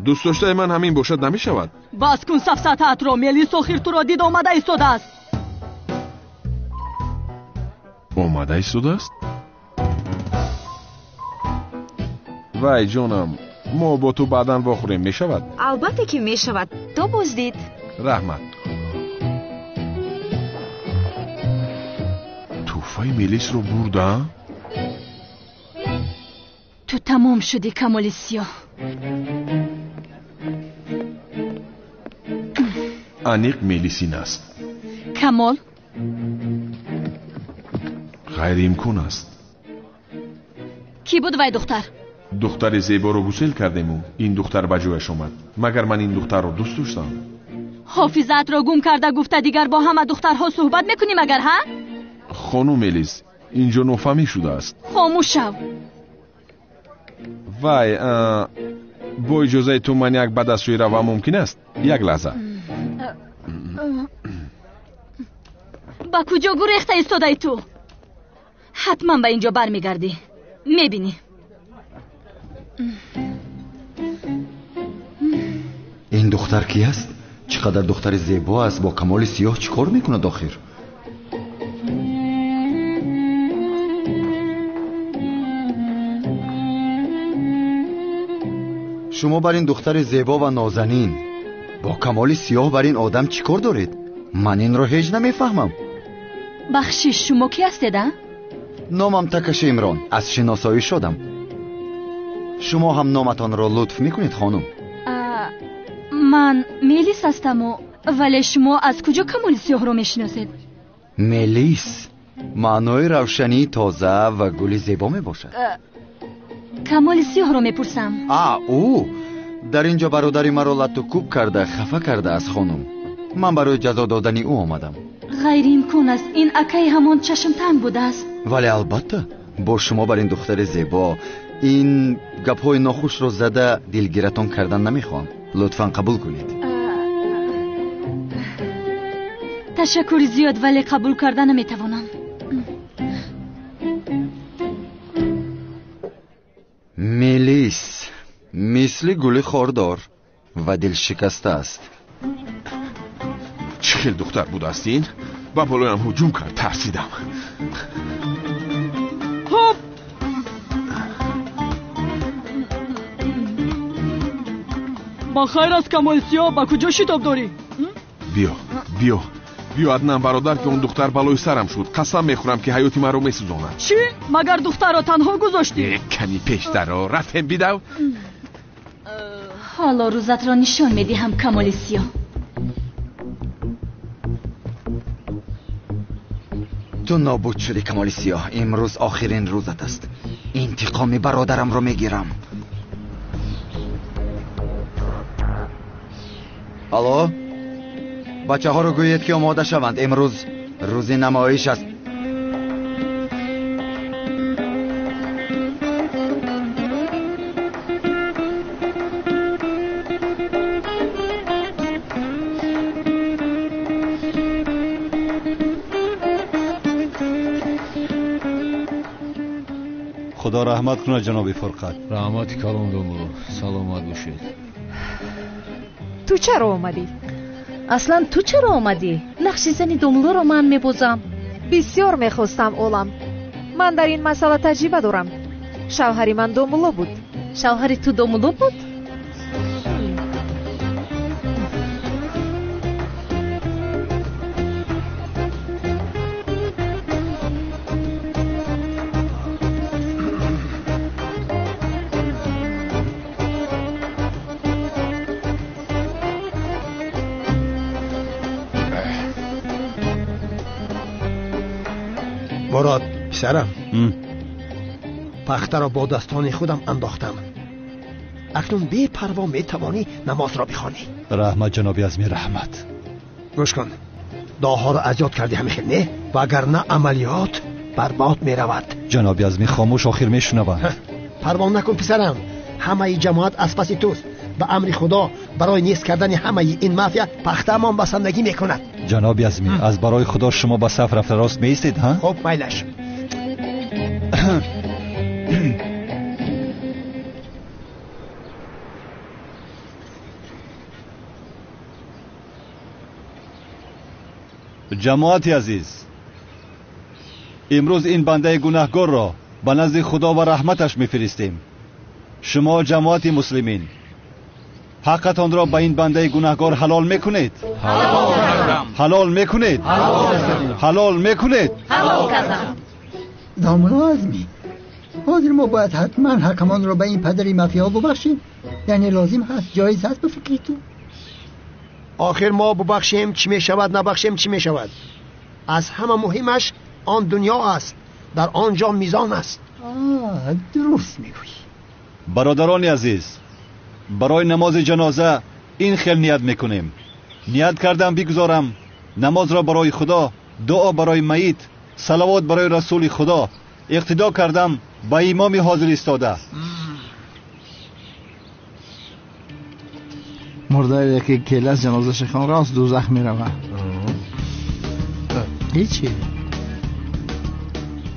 дӯст доштаи ман ҳамин бошад намешавад? Бас кун сафсатаатро. Мелис охир туро дид, омада истодааст. Омада истодааст? Вай, ҷонам, мо бо ту баъдан вохӯрем, мешавад? Албатта ки мешавад. То боздид. Раҳмат. Нуфаи Мелисро бурда? Ту тамом шудӣ, Камоли Сиёҳ. Аниқ Мелисин аст. Камол? Ғайриимкон аст. Кӣ буд вай духтар? Духтари зеборо гусел кардему, ин духтар ба ҷояш омад. Магар ман ин духтарро дӯст доштам? Ҳофизаатро гум карда гуфта дигар бо ҳама духтарҳо суҳбат мекунӣ магар, ҳа? Хонум Мелис, инҷо нофаҳмӣ шудааст. Хомӯш шав. Вай, бо иҷозаи ту ман як бадастшӯӣ равам мумкин аст? Як лаҳза. Ба куҷо гурехта истодаи ту? Ҳатман ба инҷо бармегардӣ. Мебинӣ. Ин духтар кӣ аст? Чӣ қадар духтари зебо аст, бо Камоли Сиёҳ чӣ кор мекунад охир? Шумо бар ин духтари зебо ва нозанин бо Камоли Сиёҳ бар ин одам чӣ кор доред? Ман инро ҳеҷ намефаҳмам. Бахшиш, шумо кӣ ҳастед, а? Номам Такаши Имрон, аз шиносоӣ шодам. Шумо ҳам номатонро лутф мекунед, хонум? Ман Мелис ҳастаму, вале шумо аз куҷо Камоли Сиёҳро мешиносед? Мелис маънои равшании тоза ва гули зебо мебошад. Камоли Сиёҳро мепурсам. А, ӯ дар ин ҷо бародари маро латту кӯб карда, хафа кардааст, хонум. Ман барои ҷазо додани ӯ омадам. Ғайриимкон аст, ин акаи ҳамон чашмтанг будааст. Вале албатта бо шумо бар ин духтари зебо ин гапҳои нохушро зада дилгиратон кардан намехоҳам. Лутфан қабул кунед. Ташаккури зиёд, вале қабул карда наметавонам. Мелис мисли гули хордор ва дилшикаста аст. Чӣ хел духтар будааст ин? Ба болоям ҳуҷум кард, тарсидам. Хоп! Ба хайр аст, Камоли Сиёҳ, ба куҷо шитоб дорӣ? Биё, биё, биё, Аднан бародар, ки он духтар балои сарам шуд. Қасам мехӯрам, ки ҳаёти маро месӯзонад. Чӣ? Магар духтарро танҳо гузоштӣ? Ками пештаро рафтем, бидав. Ҳоло рӯзатро нишон медиҳам, Камоли Сиёҳ. Ту нобуд шудӣ, Камоли Сиёҳ. Имрӯз охирин рӯзат аст. Интиқоми бародарамро мегирам. Алло, бачаҳоро гӯед, ки омода шаванд. Имрӯз рӯзи намоиш аст. Худо раҳмат кунад, ҷаноби Фурқат. Раҳмати калон, домулло, саломат бошед. Ту чаро омадӣ? Аслан ту чаро омадӣ? Нақши зани домуллоро ман мебозам. Бисёр мехостам, олам. Ман дар ин масъала таҷриба дорам. Шавҳари ман домулло буд. Шавҳари ту домулло буд? Мурод, писарам, пахтаро бо дастони худам андохтам. Акнун бепарво метавонӣ намозро бихонӣ. Раҳмат, ҷаноби Азми, раҳмат. Гӯш кун, дуоҳоро аз ёд кардӣ ҳамихел, не? Вагарна амалиёт барбод меравад. Ҷаноби Азми, хомӯш, охир мешунаванд. Парво накун, писарам, ҳамаи ҷамоат аз паси туст. Ба амри Худо барои нест кардани ҳамаи ин мафия пахтаамон басандагӣ мекунад. Ҷаноби Азми, аз барои Худо шумо ба саф рафта рост меистед, ҳа? Хуб, майлаш. Ҷамоати азиз, имрӯз ин бандаи гунаҳгорро ба назди Худо ва раҳматаш мефиристем. Шумо ҷамоати муслимин ҳаққатонро ба ин бандаи гунаҳгор ҳалол мекунед? Ҳалол мекунед? Ҳалол мекунед? Ҳалол кардам. домулло Азмӣ, ҳозир мо бояд ҳатман ҳаққамонро ба ин падари мафия бубахшем? Яъне лозим ҳаст, ҷоиз ҳаст ба фикри ту? Охир мо бубахшем чӣ мешавад, набахшем чӣ мешавад? Аз ҳама муҳимаш он дунё аст, дар он ҷо мизон аст. Дуруст мегӯӣ. Бародарони азиз, барои намози ҷаноза ин хел ният мекунем. Ният кардам бигузорам намозро барои Худо, дуо барои майит, салавот барои расули Худо. Иқтидо кардам ба имоми ҳозир истода. Мурдае ки келас ҷанозаша хон рост дӯзах меравад. Ҳечи.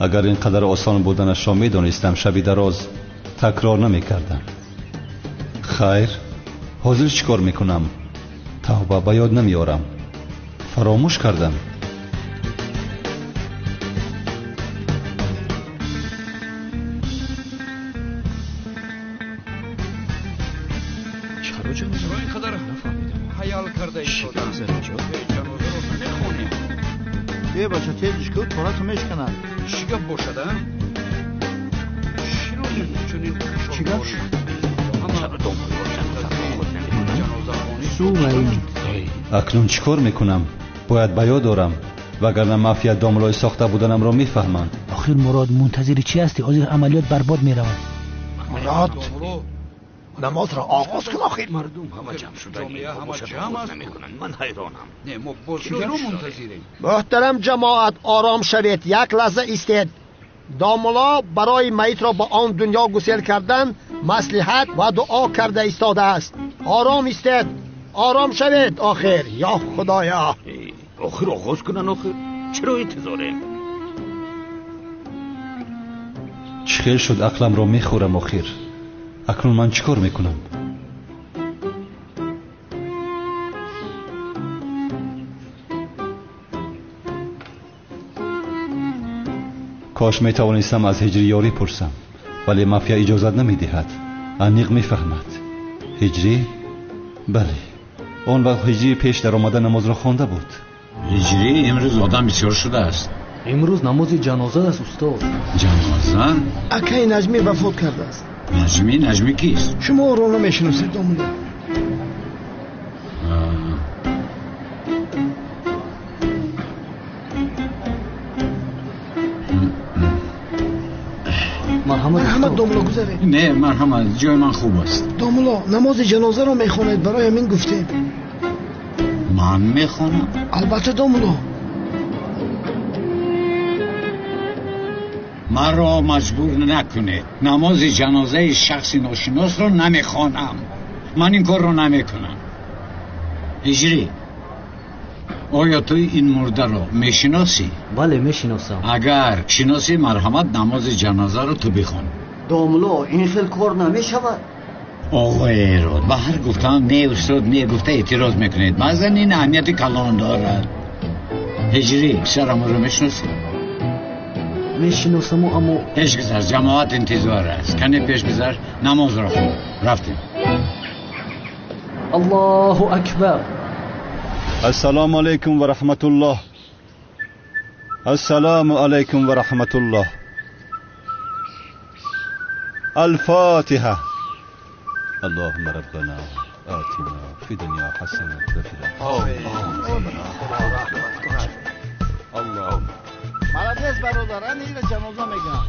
Агар ин қадар осон буданашро медонистам, шаби дароз такрор намекардам. Хайр, ҳозир чӣ кор мекунам? Тавба, ба ёд намеорам. Фаромӯш кардам. Е бача, тезиш ку, торату мешканад. Чӣ гап бошад, а? Чӣ гап? Акнун чӣ кор мекунам? Бояд ба ёд дорам, вагарна мафия домлои сохта буданамро мефаҳманд. Охир Мурод, мунтазири чӣ ҳастӣ? Ҳозир амалиёт барбод меравад. Мурод, намозро оғоз кун охир. Мардум ҳама ҷамъ шуда, ҳама ҷамъ аст. Намекунанд. Ман ҳайронам. Не, мо боз чаро мунтазирем? Муҳтарам ҷамоат, ором шавед, як лаҳза истед. Домулло барои майитро ба он дунё гусел кардан маслиҳат ва дуо карда истодааст. Ором истед, ором шавед охир. Ё Худоё! Охир оғоз кунанд охир. Чаро интизорем? Чӣ хел шуд ақламро мехӯрам охир. Акнун ман чӣ кор мекунам? Кош метавонистам аз ҳиҷрӣ ёрӣ пурсам, вале мафия иҷозат намедиҳад. Аниқ мефаҳмад. Ҳиҷрӣ? Бале, он вақт ҳиҷрӣ пеш даромада намозро хонда буд. Ҳиҷрӣ, имрӯз одам бисёр шудааст. Имрӯз намози ҷаноза аст, устод. Ҷаноза? Акаи Наҷмӣ вафот кардааст. Наҷмӣ? Наҷмӣ кист? Шумо ӯро намешиносед, домулло. Марҳамат, домулло, гузаред. Не, марҳамат, ҷои ман хуб аст. Домулло, намози ҷанозаро мехонед, барои ҳамин гуфтем. Ман мехонам? Албатта, домулло. Маро маҷбур накунед. Намози ҷанозаи шахси ношиносро намехонам. Ман ин корро намекунам. Ҳиҷрӣ, оё ту ин мурдаро мешиносӣ? Бале, мешиносам. Агар шиносӣ, марҳамат, намози ҷанозаро ту бихон. Домулло, ин хел кор намешавад. Оғои Эрод, ба ҳар гуфтаам не, устод, не гуфта эътироз мекунед. Баъзан ин аҳамияти калон дорад. Ҳиҷрӣ, писарамро мешиносӣ? Мешиносаму, аммо пеш гузар, ҷамоат интизор аст. Кане пеш гузар, намозро хон. Рафтем. Аллоҳу акбар. Ассалому алайкум ва раҳматуллоҳ. Ассалому алайкум ва раҳматуллоҳ. Алфотиҳа. Аллоҳумма роббана атина фи дунё ҳасана ва фил охирати. Молодец, бародар, ана ира ҷаноза мегӯям.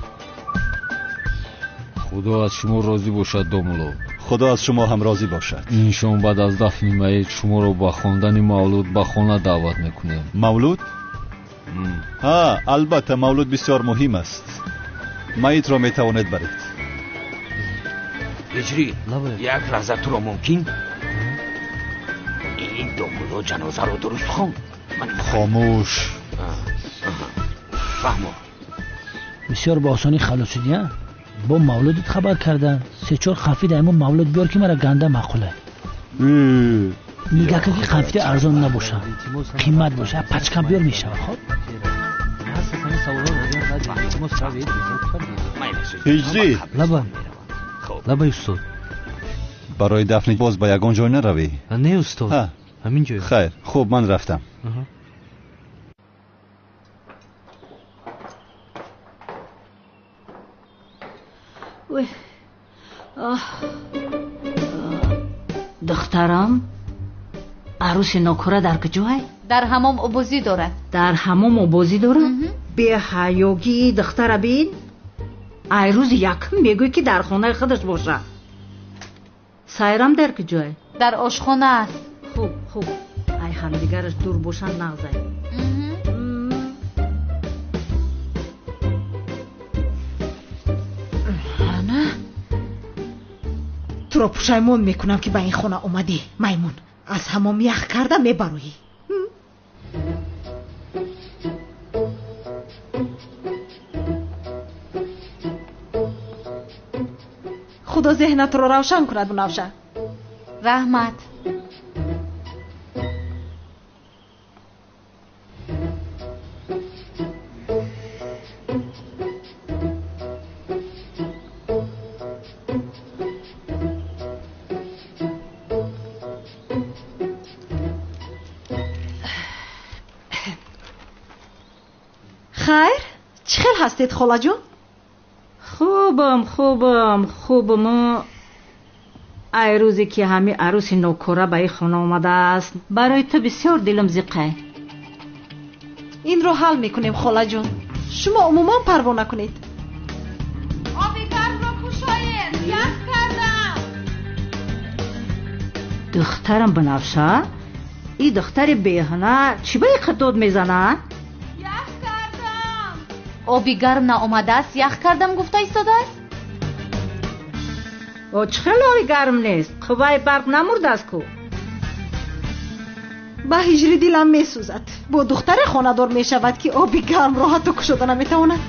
Худо аз шумо розӣ бошад, домулло. Худо аз шумо ҳам розӣ бошад. Ин шом баъд аз дафни майит шуморо ба хондани мавлуд ба хона даъват мекунем. Мавлуд? Ҳа, албатта, мавлуд бисёр муҳим аст. Майитро метавонед баред. Ҳиҷрӣ, як лаҳза туро мумкин? Ин домулло ҷанозаро дуруст хонд. Хомӯш. Фаҳмо. Бисёр ба осонӣ халос шудӣ, а? Бо мавлудит хабар кардан. Се-чор қанфи дар ҳамон мавлуд биёр, ки мара ганда маъқула. Нигаҳ кун, ки қанфити арзон набошад, қимат бошад. Пачкам биёр мешавад, хоб? Ҳиҷрӣ. Лаба. Лабай, устод. Барои дафни боз ба ягон ҷой наравӣ? Не, устод. Ҳамин ҷой. Хайр, хуб, ман рафтам. Духтарам, арӯси нокура дар куҷой? Дар ҳамом обозӣ дорад. Дар ҳамом обозӣ дорад? Беҳаёгии духтара бин. Ай рӯзи якум мегӯй ки дар хонаи худаш бошад. Сайрам дар куҷой? Дар ошхона аст. Хуб, хуб. Ай ҳамдигараш дур бошанд нағзай. Ана, туро пушаймон мекунам ки ба ин хона омадӣ, маймун. Аз ҳамом ях карда мебароӣ. Худо зеҳнатро равшан кунад, Мунавша. Раҳмат. Хайр, чӣ хел ҳастед, холаҷон? Хубам, хубам, хубам. Ай рӯзе ки ҳами арӯси нокора ба ин хона омадааст, барои ту бисёр дилам зиқай. Инро ҳал мекунем, холаҷон. Шумо умуман парво накунед. Оби гармро кушоед, ях кардам. Духтарам Банафша, ин духтари беҳунар чӣ ба ин қад дод мезанад? Оби гарм наомадааст, ях кардам гуфта истодааст? О, чӣ хел оби гарм нест? Қувваи барқ намурдааст ку? Ба ҳиҷри дилам месӯзад. Бо духтаре хонадор мешавад ки оби гармро ҳатто кушода наметавонад.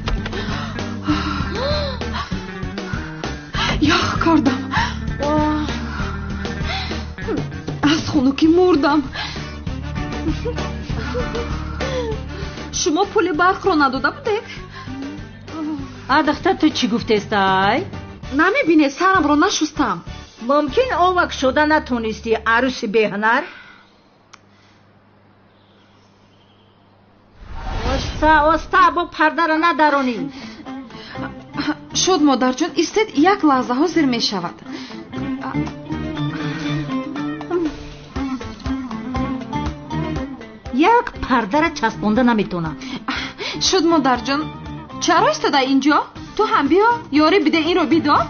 Ях кардам. Аз хунукӣ мурдам. Шумо пули барқро надода будед? А духтар, ту чӣ гуфтестай? Намебинед, сарамро нашустам. Мумкин овак шуда натонистӣ, арӯси беҳунар? Оста, оста, бо пардара надаронӣ. Шуд, модарҷон, истед, як лаҳза ҳозир мешавад. Як пардара часпонда наметонам. Шуд, модарҷон, чаро истода инҷо? Ту ҳам биё, ёрӣ биде, инро бидор.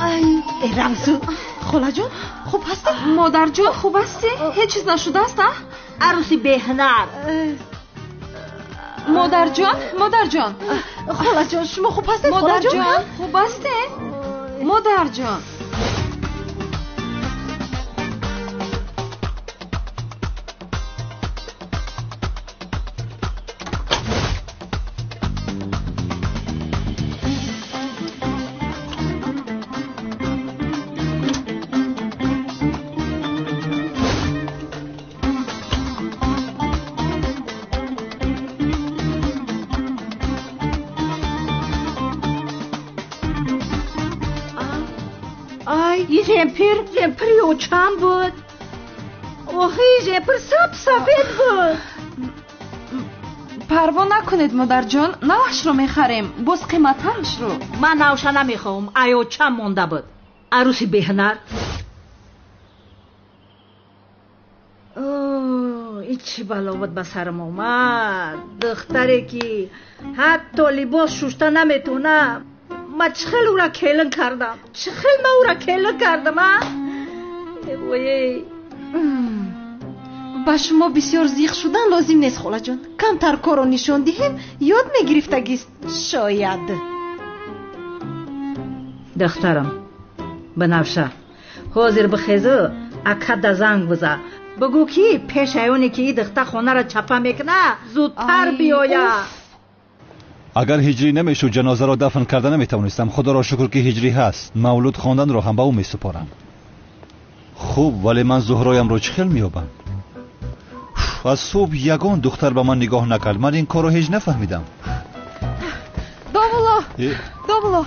Ай, Рамзу, холаҷон, хуб ҳастед? Модарҷон, хуб ҳастӣ? Ҳеҷ чиз нашудааст, а? Арӯси беҳунар. Модарҷон, модарҷон. Холаҷон, шумо хуб ҳастед? Модарҷон, хуб ҳастед? Модарҷон. Жемпир, жемпири очам буд. Охи, жемпир саб сафед буд. Парво накунед, модарҷон, навашро мехарем, боз қиматтарашро. Ман навша намехоҳам, ай очам монда буд. Арӯси беҳунар. Ин чӣ бало буд ба сарам омад? Духтаре ки ҳатто либос шушта наметавонад. Ма чӣ хел ӯра келин кардам? Чӣ хел ма ӯра келин кардам, а? Ой. Ба шумо бисёр зиқ шудан лозим нест, холаҷон. Камтар корро нишон диҳем, ёд мегирифтагист, шояд. Духтарам, Банафша, ҳозир бихезу акада занг биза. Бигӯ ки пеш аёне ки ин духтар хонара чапа мекунад, зудтар биёяд. Агар ҳиҷрӣ намешуд, ҷанозаро дафн карда наметавонистам. Худоро шукр ки ҳиҷрӣ ҳаст. Мавлуд хонданро ҳам ба ӯ месупорам. Хуб, вале ман Зуҳроямро чӣ хел меёбам? Аз субҳ ягон духтар ба ман нигоҳ накард. Ман ин корро ҳеҷ нафаҳмидам. Домулло, домулло,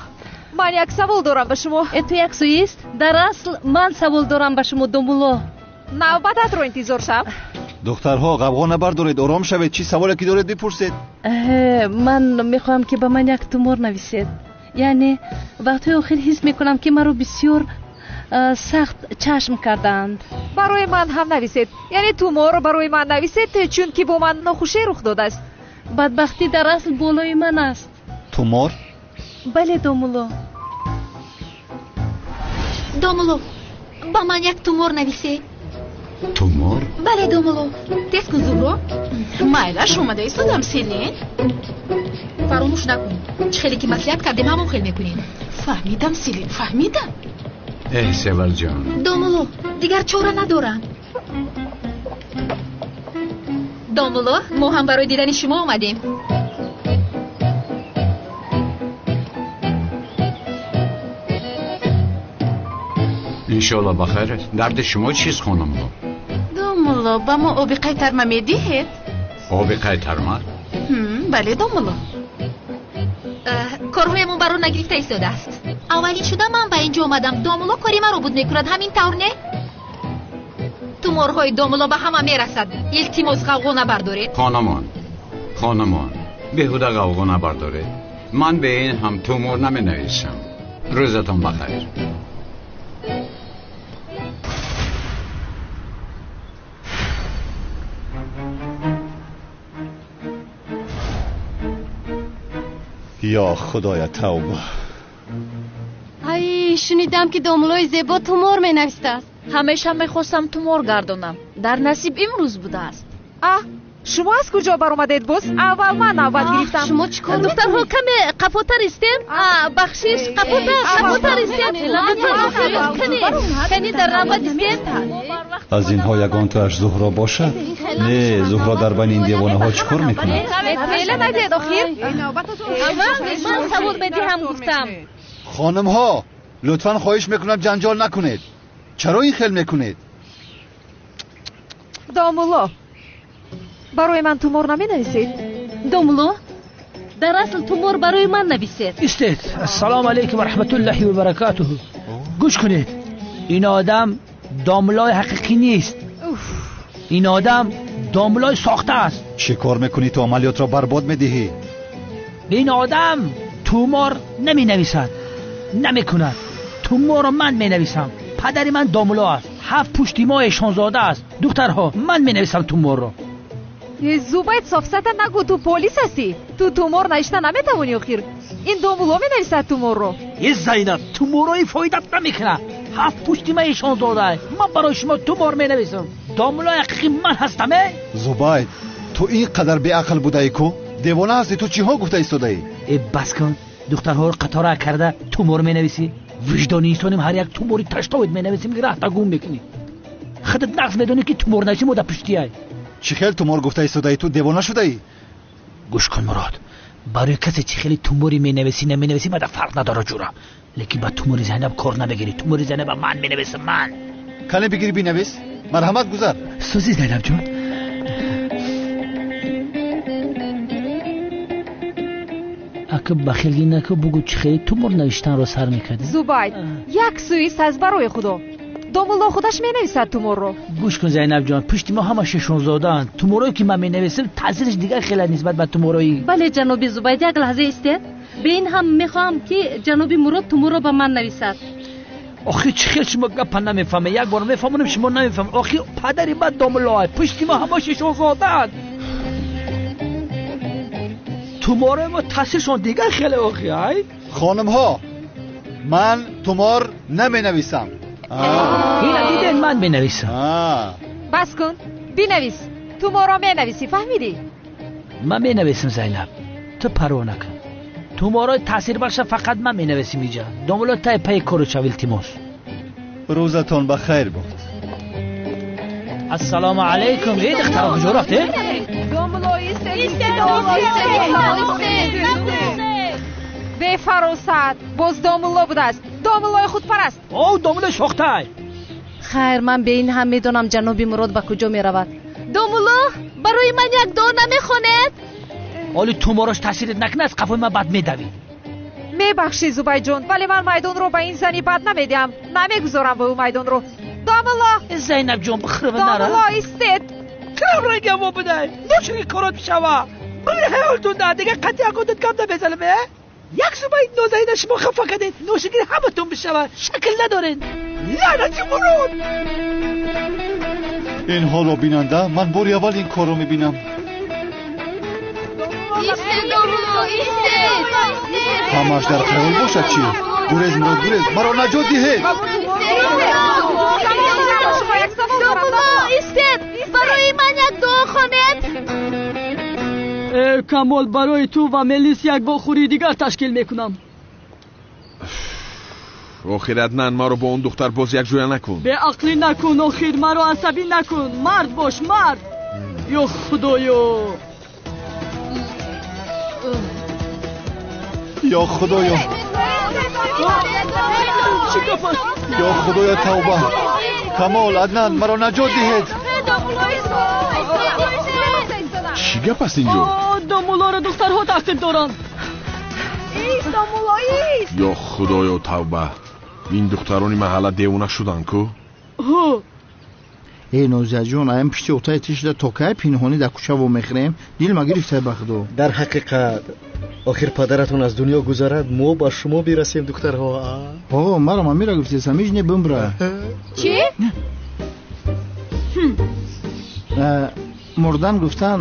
ман як савол дорам ба шумо. Ту як суист? Дар асл ман савол дорам ба шумо, домулло. Навбататро интизор шав. Духтарҳо, ғавғо набардоред, ором шавед. Чӣ саволе ки доред бипурсед. Ман мехоҳам ки ба ман як тумор нависед. Яъне вақтҳои охир ҳис мекунам ки маро бисёр сахт чашм кардаанд. Барои ман ҳам нависед. Яъне туморро барои ман нависед, чунки бо ман нохушӣ рух додааст. Бадбахтӣ дар асл болои ман аст. Тумор? Бале, домулло. Домулло, ба ман як тумор нависед. Тумор? Бале, домулло. Тез кун, Зуҳро. Майлаш омада истодам, Селин. Фаромӯш накун. Чӣ хеле ки маслиҳат кардем, ҳамон хел мекунем. Фаҳмидам, Селин, фаҳмидам. Эҳ, Севалҷон. Домулло, дигар чора надорам. Домулло, мо ҳам барои дидани шумо омадем. Иншоалло ба хайр аст. Дарди шумо чист, хонумҳо? Домулло, ба мо оби қайтарма медиҳед? Оби қайтарма? Бале, домулло. Корҳоямон баро нагирифта истодааст. Аввалин шуда ман ба инҷо омадам. Домулло кори маро буд мекунад, ҳамин тавр не? Туморҳои домулло ба ҳама мерасад. Илтимос, ғавғо набардоред. Хонумон, хонумон, беҳуда ғавғо набардоред. Ман ба ин ҳам тумор наменависам. Рӯзатон ба хайр. Ё худоя, тавба. Ай, шунидам ки домуллои зебо тумор менавистааст. Ҳамеша мехостам тумор гардонам. Дар насиб имрӯз будааст. А, шумо аз куҷо баромадед боз? Аввал ман навбат гирифтам. Шумо чӣ кор? Духтарҳо, каме қафотар истем. Бахшиш, қафотар, қафотар истем. Кани дар навбат истем. Аз инҳо ягонтоаш Зуҳро бошад? Не, Зуҳро дар байни ин девонаҳо чӣ кор мекунад? Феъла надиҳед охир. Ман савол медиҳам, гуфтам. Хонумҳо, лутфан хоҳиш мекунам ҷанҷол накунед. Чаро ин хел мекунед? Домулло, барои ман тумор наменависед? Домулло, дар асл тумор барои ман нависед. Истед. Ассалому алайкум ва раҳматуллоҳи ва баракатуҳу. Гӯш кунед, ин одам домуллои ҳақиқӣ нест. Ин одам домуллои сохта аст. Чӣ кор мекунӣ? Ту амалиётро барбод медиҳӣ. Ин одам тумор наменависад, намекунад. Туморро ман менависам. Падари ман домулло аст. Ҳафт пушти мо эшонзода аст. Духтарҳо, ман менависам туморро. Зубайд, софсата нагӯ, ту полис ҳастӣ. Ту тумор навишта наметавонӣ охир. Ин домулло менависад туморро. Э, Зайнаб, туморҳои фоидат намекунад. Ҳафт пушти ма эшонзода. Ман барои шумо тумор менависам. Домуллои ҳақиқӣ ман ҳастам, э? Зубайд, ту ин қадар беақл будаӣ ку? Девона ҳастӣ, ту чиҳо гуфта истодаӣ? Э, бас кун. Духтарҳоро қатора карда тумор менависӣ. Виҷдони инсоним ҳар як тумори таштовид менависим, ки раҳта гум мекунӣ. Худат нағз медонӣ ки тумор нависӣ мо дар пуштиай. Чӣ хел тумор гуфта истодаӣ? Ту девона шудаӣ? Гӯш кун, Мурод, барои касе чӣ хеле тумори менависӣ наменависӣ мада фарқ надорад ҷура. Лекин ба тумори Зайнаб кор намегирӣ. Тумори Зайнаба ман менависам, ман. Кане бигирӣ бинавис. Марҳамат, гузар. Сӯзи Зайнаб ҷон. Ака бахилгӣ наку, бугӯ чӣ хеле тумор навиштанро сар мекардӣ? Зубайд, як сӯист аст барои худо. Домулло худаш менависад туморро. Гӯш кун, Зайнаб ҷон, пушти мо ҳама шешонзодаанд. Туморое ки ман менависам таъсираш дигар хеле нисбат ба туморои. Бале, ҷаноби Зубайд, як лаҳза истед. Бе ин ҳам мехоҳам ки ҷаноби Мурод туморро ба ман нависад. Охир чӣ хел шумо гапа намефаҳмед? Як бор мефаҳмонам, шумо намефаҳмед. Охир падари ман домуллоа, пушти мо ҳама шешонзодаанд. Туморои мо таъсиршон дигар хеле охи, ай? Хонумҳо, ман тумор наменависам. Ина дидед, ман менависам. Бас кун, бинавис. Туморро менависӣ, фаҳмидӣ? Ман менависам, Зайнаб, ту парво накун. Туморҳои таъсирбахша фақат ман менависим иҷа. Домулло, тай пайи кору шав, илтимос. Рӯзатон ба хайр буд. Ассалому алайкум. Э, духтаро, куҷо рафтед? Бефаросат, боз домулло будааст. Домуллои худпараст. О, домуллои сохтай. Хайр, ман бе ин ҳам медонам ҷаноби Мурод ба куҷо меравад. Домулло, барои ман як дуо намехонед? Оли туморош таъсират накунад, аз қафои ман бад медавӣ. Мебахшӣ, Зубайдҷон, вале ман майдонро ба ин зани бад намедиҳам. Намегузорам ба ӯ майдонро. Домулло! Зайнаб ҷон, бихӯрва нара. Домулло, истед! Кирам ранга во бидай. Ношири корот бишава. Бир ҳаёлтун да, дига қатъи акотут гап намезанам, э? Як зубайд нозанина шумо хафа кардед. Ношигир ҳаматон бишава. Шакл надоред. Лаънати Мурод! Ин ҳоло бинанда, ман бори аввал ин корро мебинам. Истед, домулло, истед! Ҳамааш дар хаёл бошад чӣ? Гурез, Мурод, гурез! Маро наҷот диҳед! Домулло, истед! Барои ман як дуо хонед! Э, Камол, барои ту ва Мелис як вохӯрии дигар ташкил мекунам. Охир, Аднан, маро бо он духтар боз якҷоя накун. Беақлӣ накун, охир, маро асабӣ накун. Мард бош, мард! Ё Худоё! Ё Худоё! Чӣ гап аст? Ё Худоё, тавба! Камол, Аднан, маро наҷот диҳед! Чӣ гап аст инҷо? Домуллоро духтарҳо таъқиб доранд. Ист, домулло, ист! Ё Худоё, тавба! Ин духтарони маҳалла девона шуданд ку? Ҳо. Эй, Нозияҷон, аям пишти отаи тишда то кай пинҳонӣ дар кӯча вомехӯрем? Дилма гирифтай ба Худо. Дар ҳақиқат, охир падаратон аз дунё гузарад, мо ба шумо бирасем, духтарҳо. Ҳо, марам амира гуфтесам, ҳеҷ не бимбра. Чӣ? Мурдан гуфтан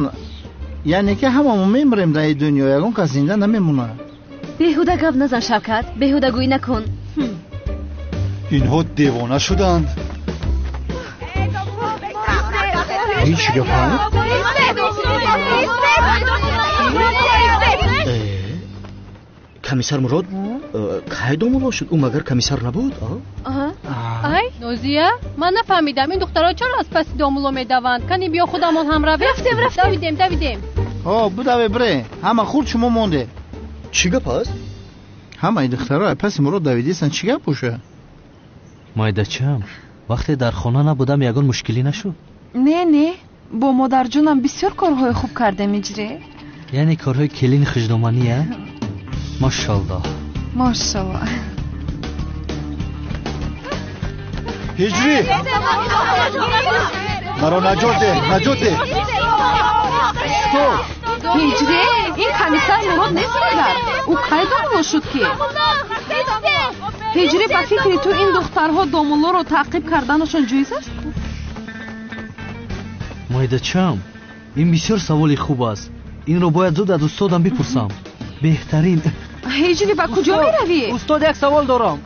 яъне ки ҳамамо мемирем дар ин дунё, ягон кас зинда намемонад. Беҳуда гап назан, Шавкат, беҳудагӯӣ накун. Инҳо девона шуданд. Ҳеҷ гапа? Комиссар Мурод кай домулло шуд? Ӯ магар комиссар набуд? Ай, Нозия, ман нафаҳмидам, ин духтарҳо чаро аз паси домулло медаванд? Кани биё худамон ҳам равем. Рафтем, рафтем. Давидем, давидем. Ҳо, будаве, бире. Ҳама хурд, шумо монде. Чӣ гап аст? Ҳамаи духтарҳо аз паси Мурод давидистанд, чӣ гап боша? Майдачам, вақте дар хона набудам, ягон мушкилӣ нашуд? Не, не, бо модарҷонам бисёр корҳои хуб кардем, иҷре. Яъне корҳои келини хуждоманӣ, а? Мошаллоҳ. Мошаллоҳ. Ҳиҷрӣ! Маро наҷот деҳ, наҷот деҳ! Стоп! Ҳиҷрӣ, ин комиссар Мурод нест магар? Ӯ кай домулло шуд ки? Ҳиҷрӣ, ба фикри ту ин духтарҳо домуллоро таъқиб карданашон ҷоиз аст? Майдачам, ин бисёр саволи хуб аст. Инро бояд зуд аз устодам бипурсам. Беҳтарин. Ҳиҷрӣ, ба куҷо меравӣ? Устод, як савол дорам.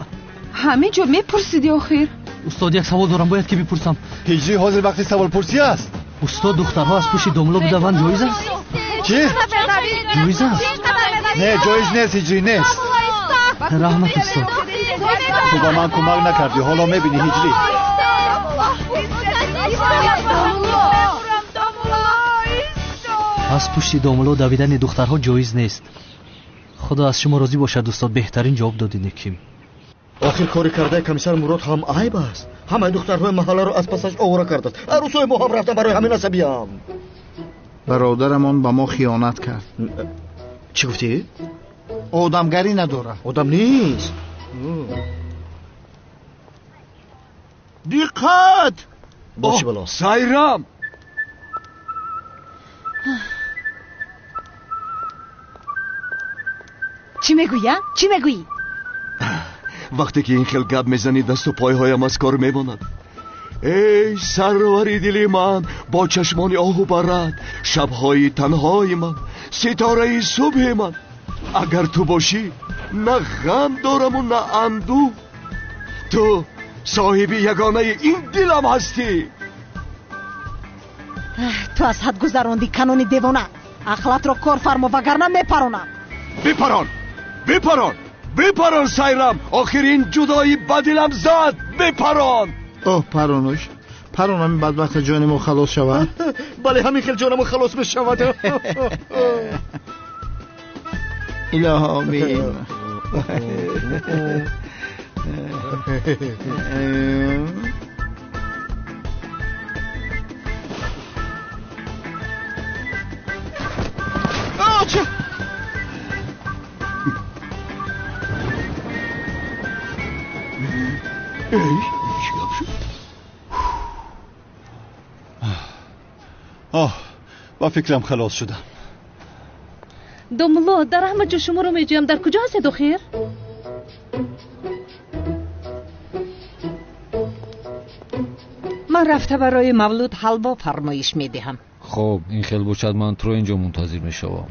Ҳамин ҷо мепурсидӣ охир. Устод, як савол дорам, бояд ки бипурсам. Ҳиҷрӣ, ҳозир вақти саволпурсӣ аст. Устод, духтарҳо аз пушти домулло бидаванд ҷоиз аст? Чӣ? Ҷоиз аст? Не, ҷоиз нест, ҳиҷрӣ, нест. Раҳмат, устод. Ту ба ман кӯмак накардӣ, ҳоло мебинӣ, ҳиҷрӣ. Аз пушти домулло давидани духтарҳо ҷоиз нест. Худо аз шумо розӣ бошад, устод, беҳтарин ҷавоб додед, Неким. Охир кори кардаи комиссар Мурод ҳам айб аст. Ҳамаи духтарҳои маҳалларо аз пасаш овора кардааст. Арӯсҳои мо ҳам рафтан, барои ҳамин асабиям. Бародарамон ба мо хиёнат кард. Чӣ гуфтӣ? Одамгарӣ надорад. Одам нест. Диққат! Боши бало. Сайрам! Чӣ мегӯӣ, а? Чӣ мегӯӣ? Вақте ки ин хел гап мезанӣ, дасту пойҳоям аз кор мемонад. Эй сарвари дили ман, бо чашмони оҳу барад, шабҳои танҳои ман, ситораи субҳи ман. Агар ту бошӣ, на ғам дораму на андӯҳ. Ту соҳиби ягонаи ин дилам ҳастӣ. Ту аз ҳад гузарондӣ, канони девона. Ақлатро кор фармо, вагарна мепаронам. Бипарон, бипарон, бипарон, Сайрам. Охир ин ҷудоӣ ба дилам зад. Бипарон. Оҳ, паронуш, парон, ҳамин бадбахта ҷони мо халос шавад. Бале, ҳамин хел ҷонамо халос мешавад. Илоҳо омин. Эй, чӣ гап шуд? Оҳ, ба фикрам халос шудам. Домулло, дар ҳама ҷо шуморо меҷӯям. Дар куҷо ҳастед охир? Ман рафта барои мавлуд ҳалво фармоиш медиҳам. Хоб, ин хел бошад, ман туро инҷо мунтазир мешавам.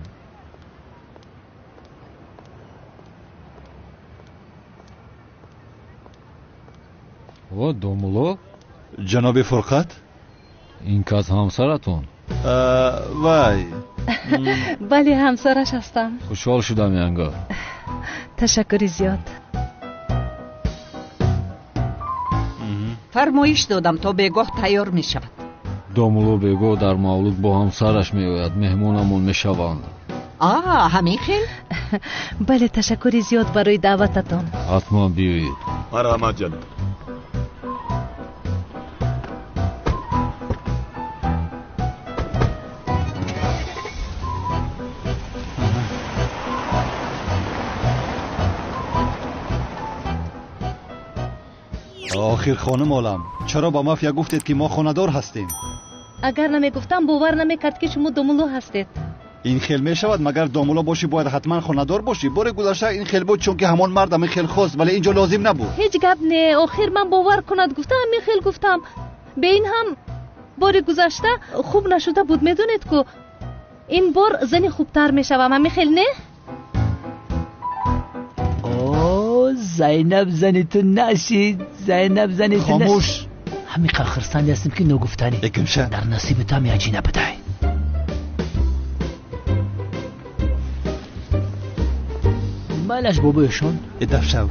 О, домулло? Ҷаноби Фурқат? Ин кас ҳамсаратон? Вай. Бале, ҳамсараш ҳастам. Хушҳол шудам, янга. Ташаккури зиёд. Фармоиш додам, то бегоҳ тайёр мешавад. Домулло бегоҳ дар мавлуд бо ҳамсараш меояд, меҳмонамон мешаванд. А, ҳамин хел? Бале, ташаккури зиёд барои даъвататон. Ҳатман биёед. Марҳамат, ҷаноб. Охир хонум олам, чаро ба мафия гуфтед, ки мо хонадор ҳастем? Агар намегуфтам, бовар намекард, ки шумо домулло ҳастед. Ин хел мешавад, магар домулло бошӣ бояд ҳатман хонадор бошӣ? Бори гузашта ин хел буд, чунки ҳамон мард ҳамин хел хост, вале инҷо лозим набуд. Ҳеҷ гап не, охир ман бовар кунад гуфтам, ҳамин хел гуфтам. Бе ин ҳам бори гузашта хуб нашуда буд, медонед ку. Ин бор зани хубтар мешавам, ҳамин хел не? Зайнаб зани ту нашид, Зайнаб зани ту. Хомӯш. Ҳамин қадр хурсанди ҳастем, ки ногуфтанӣ. Экимша. Дар насиби ту ҳам яҷина будай. Майлаш, бобоёшон. Дафшав.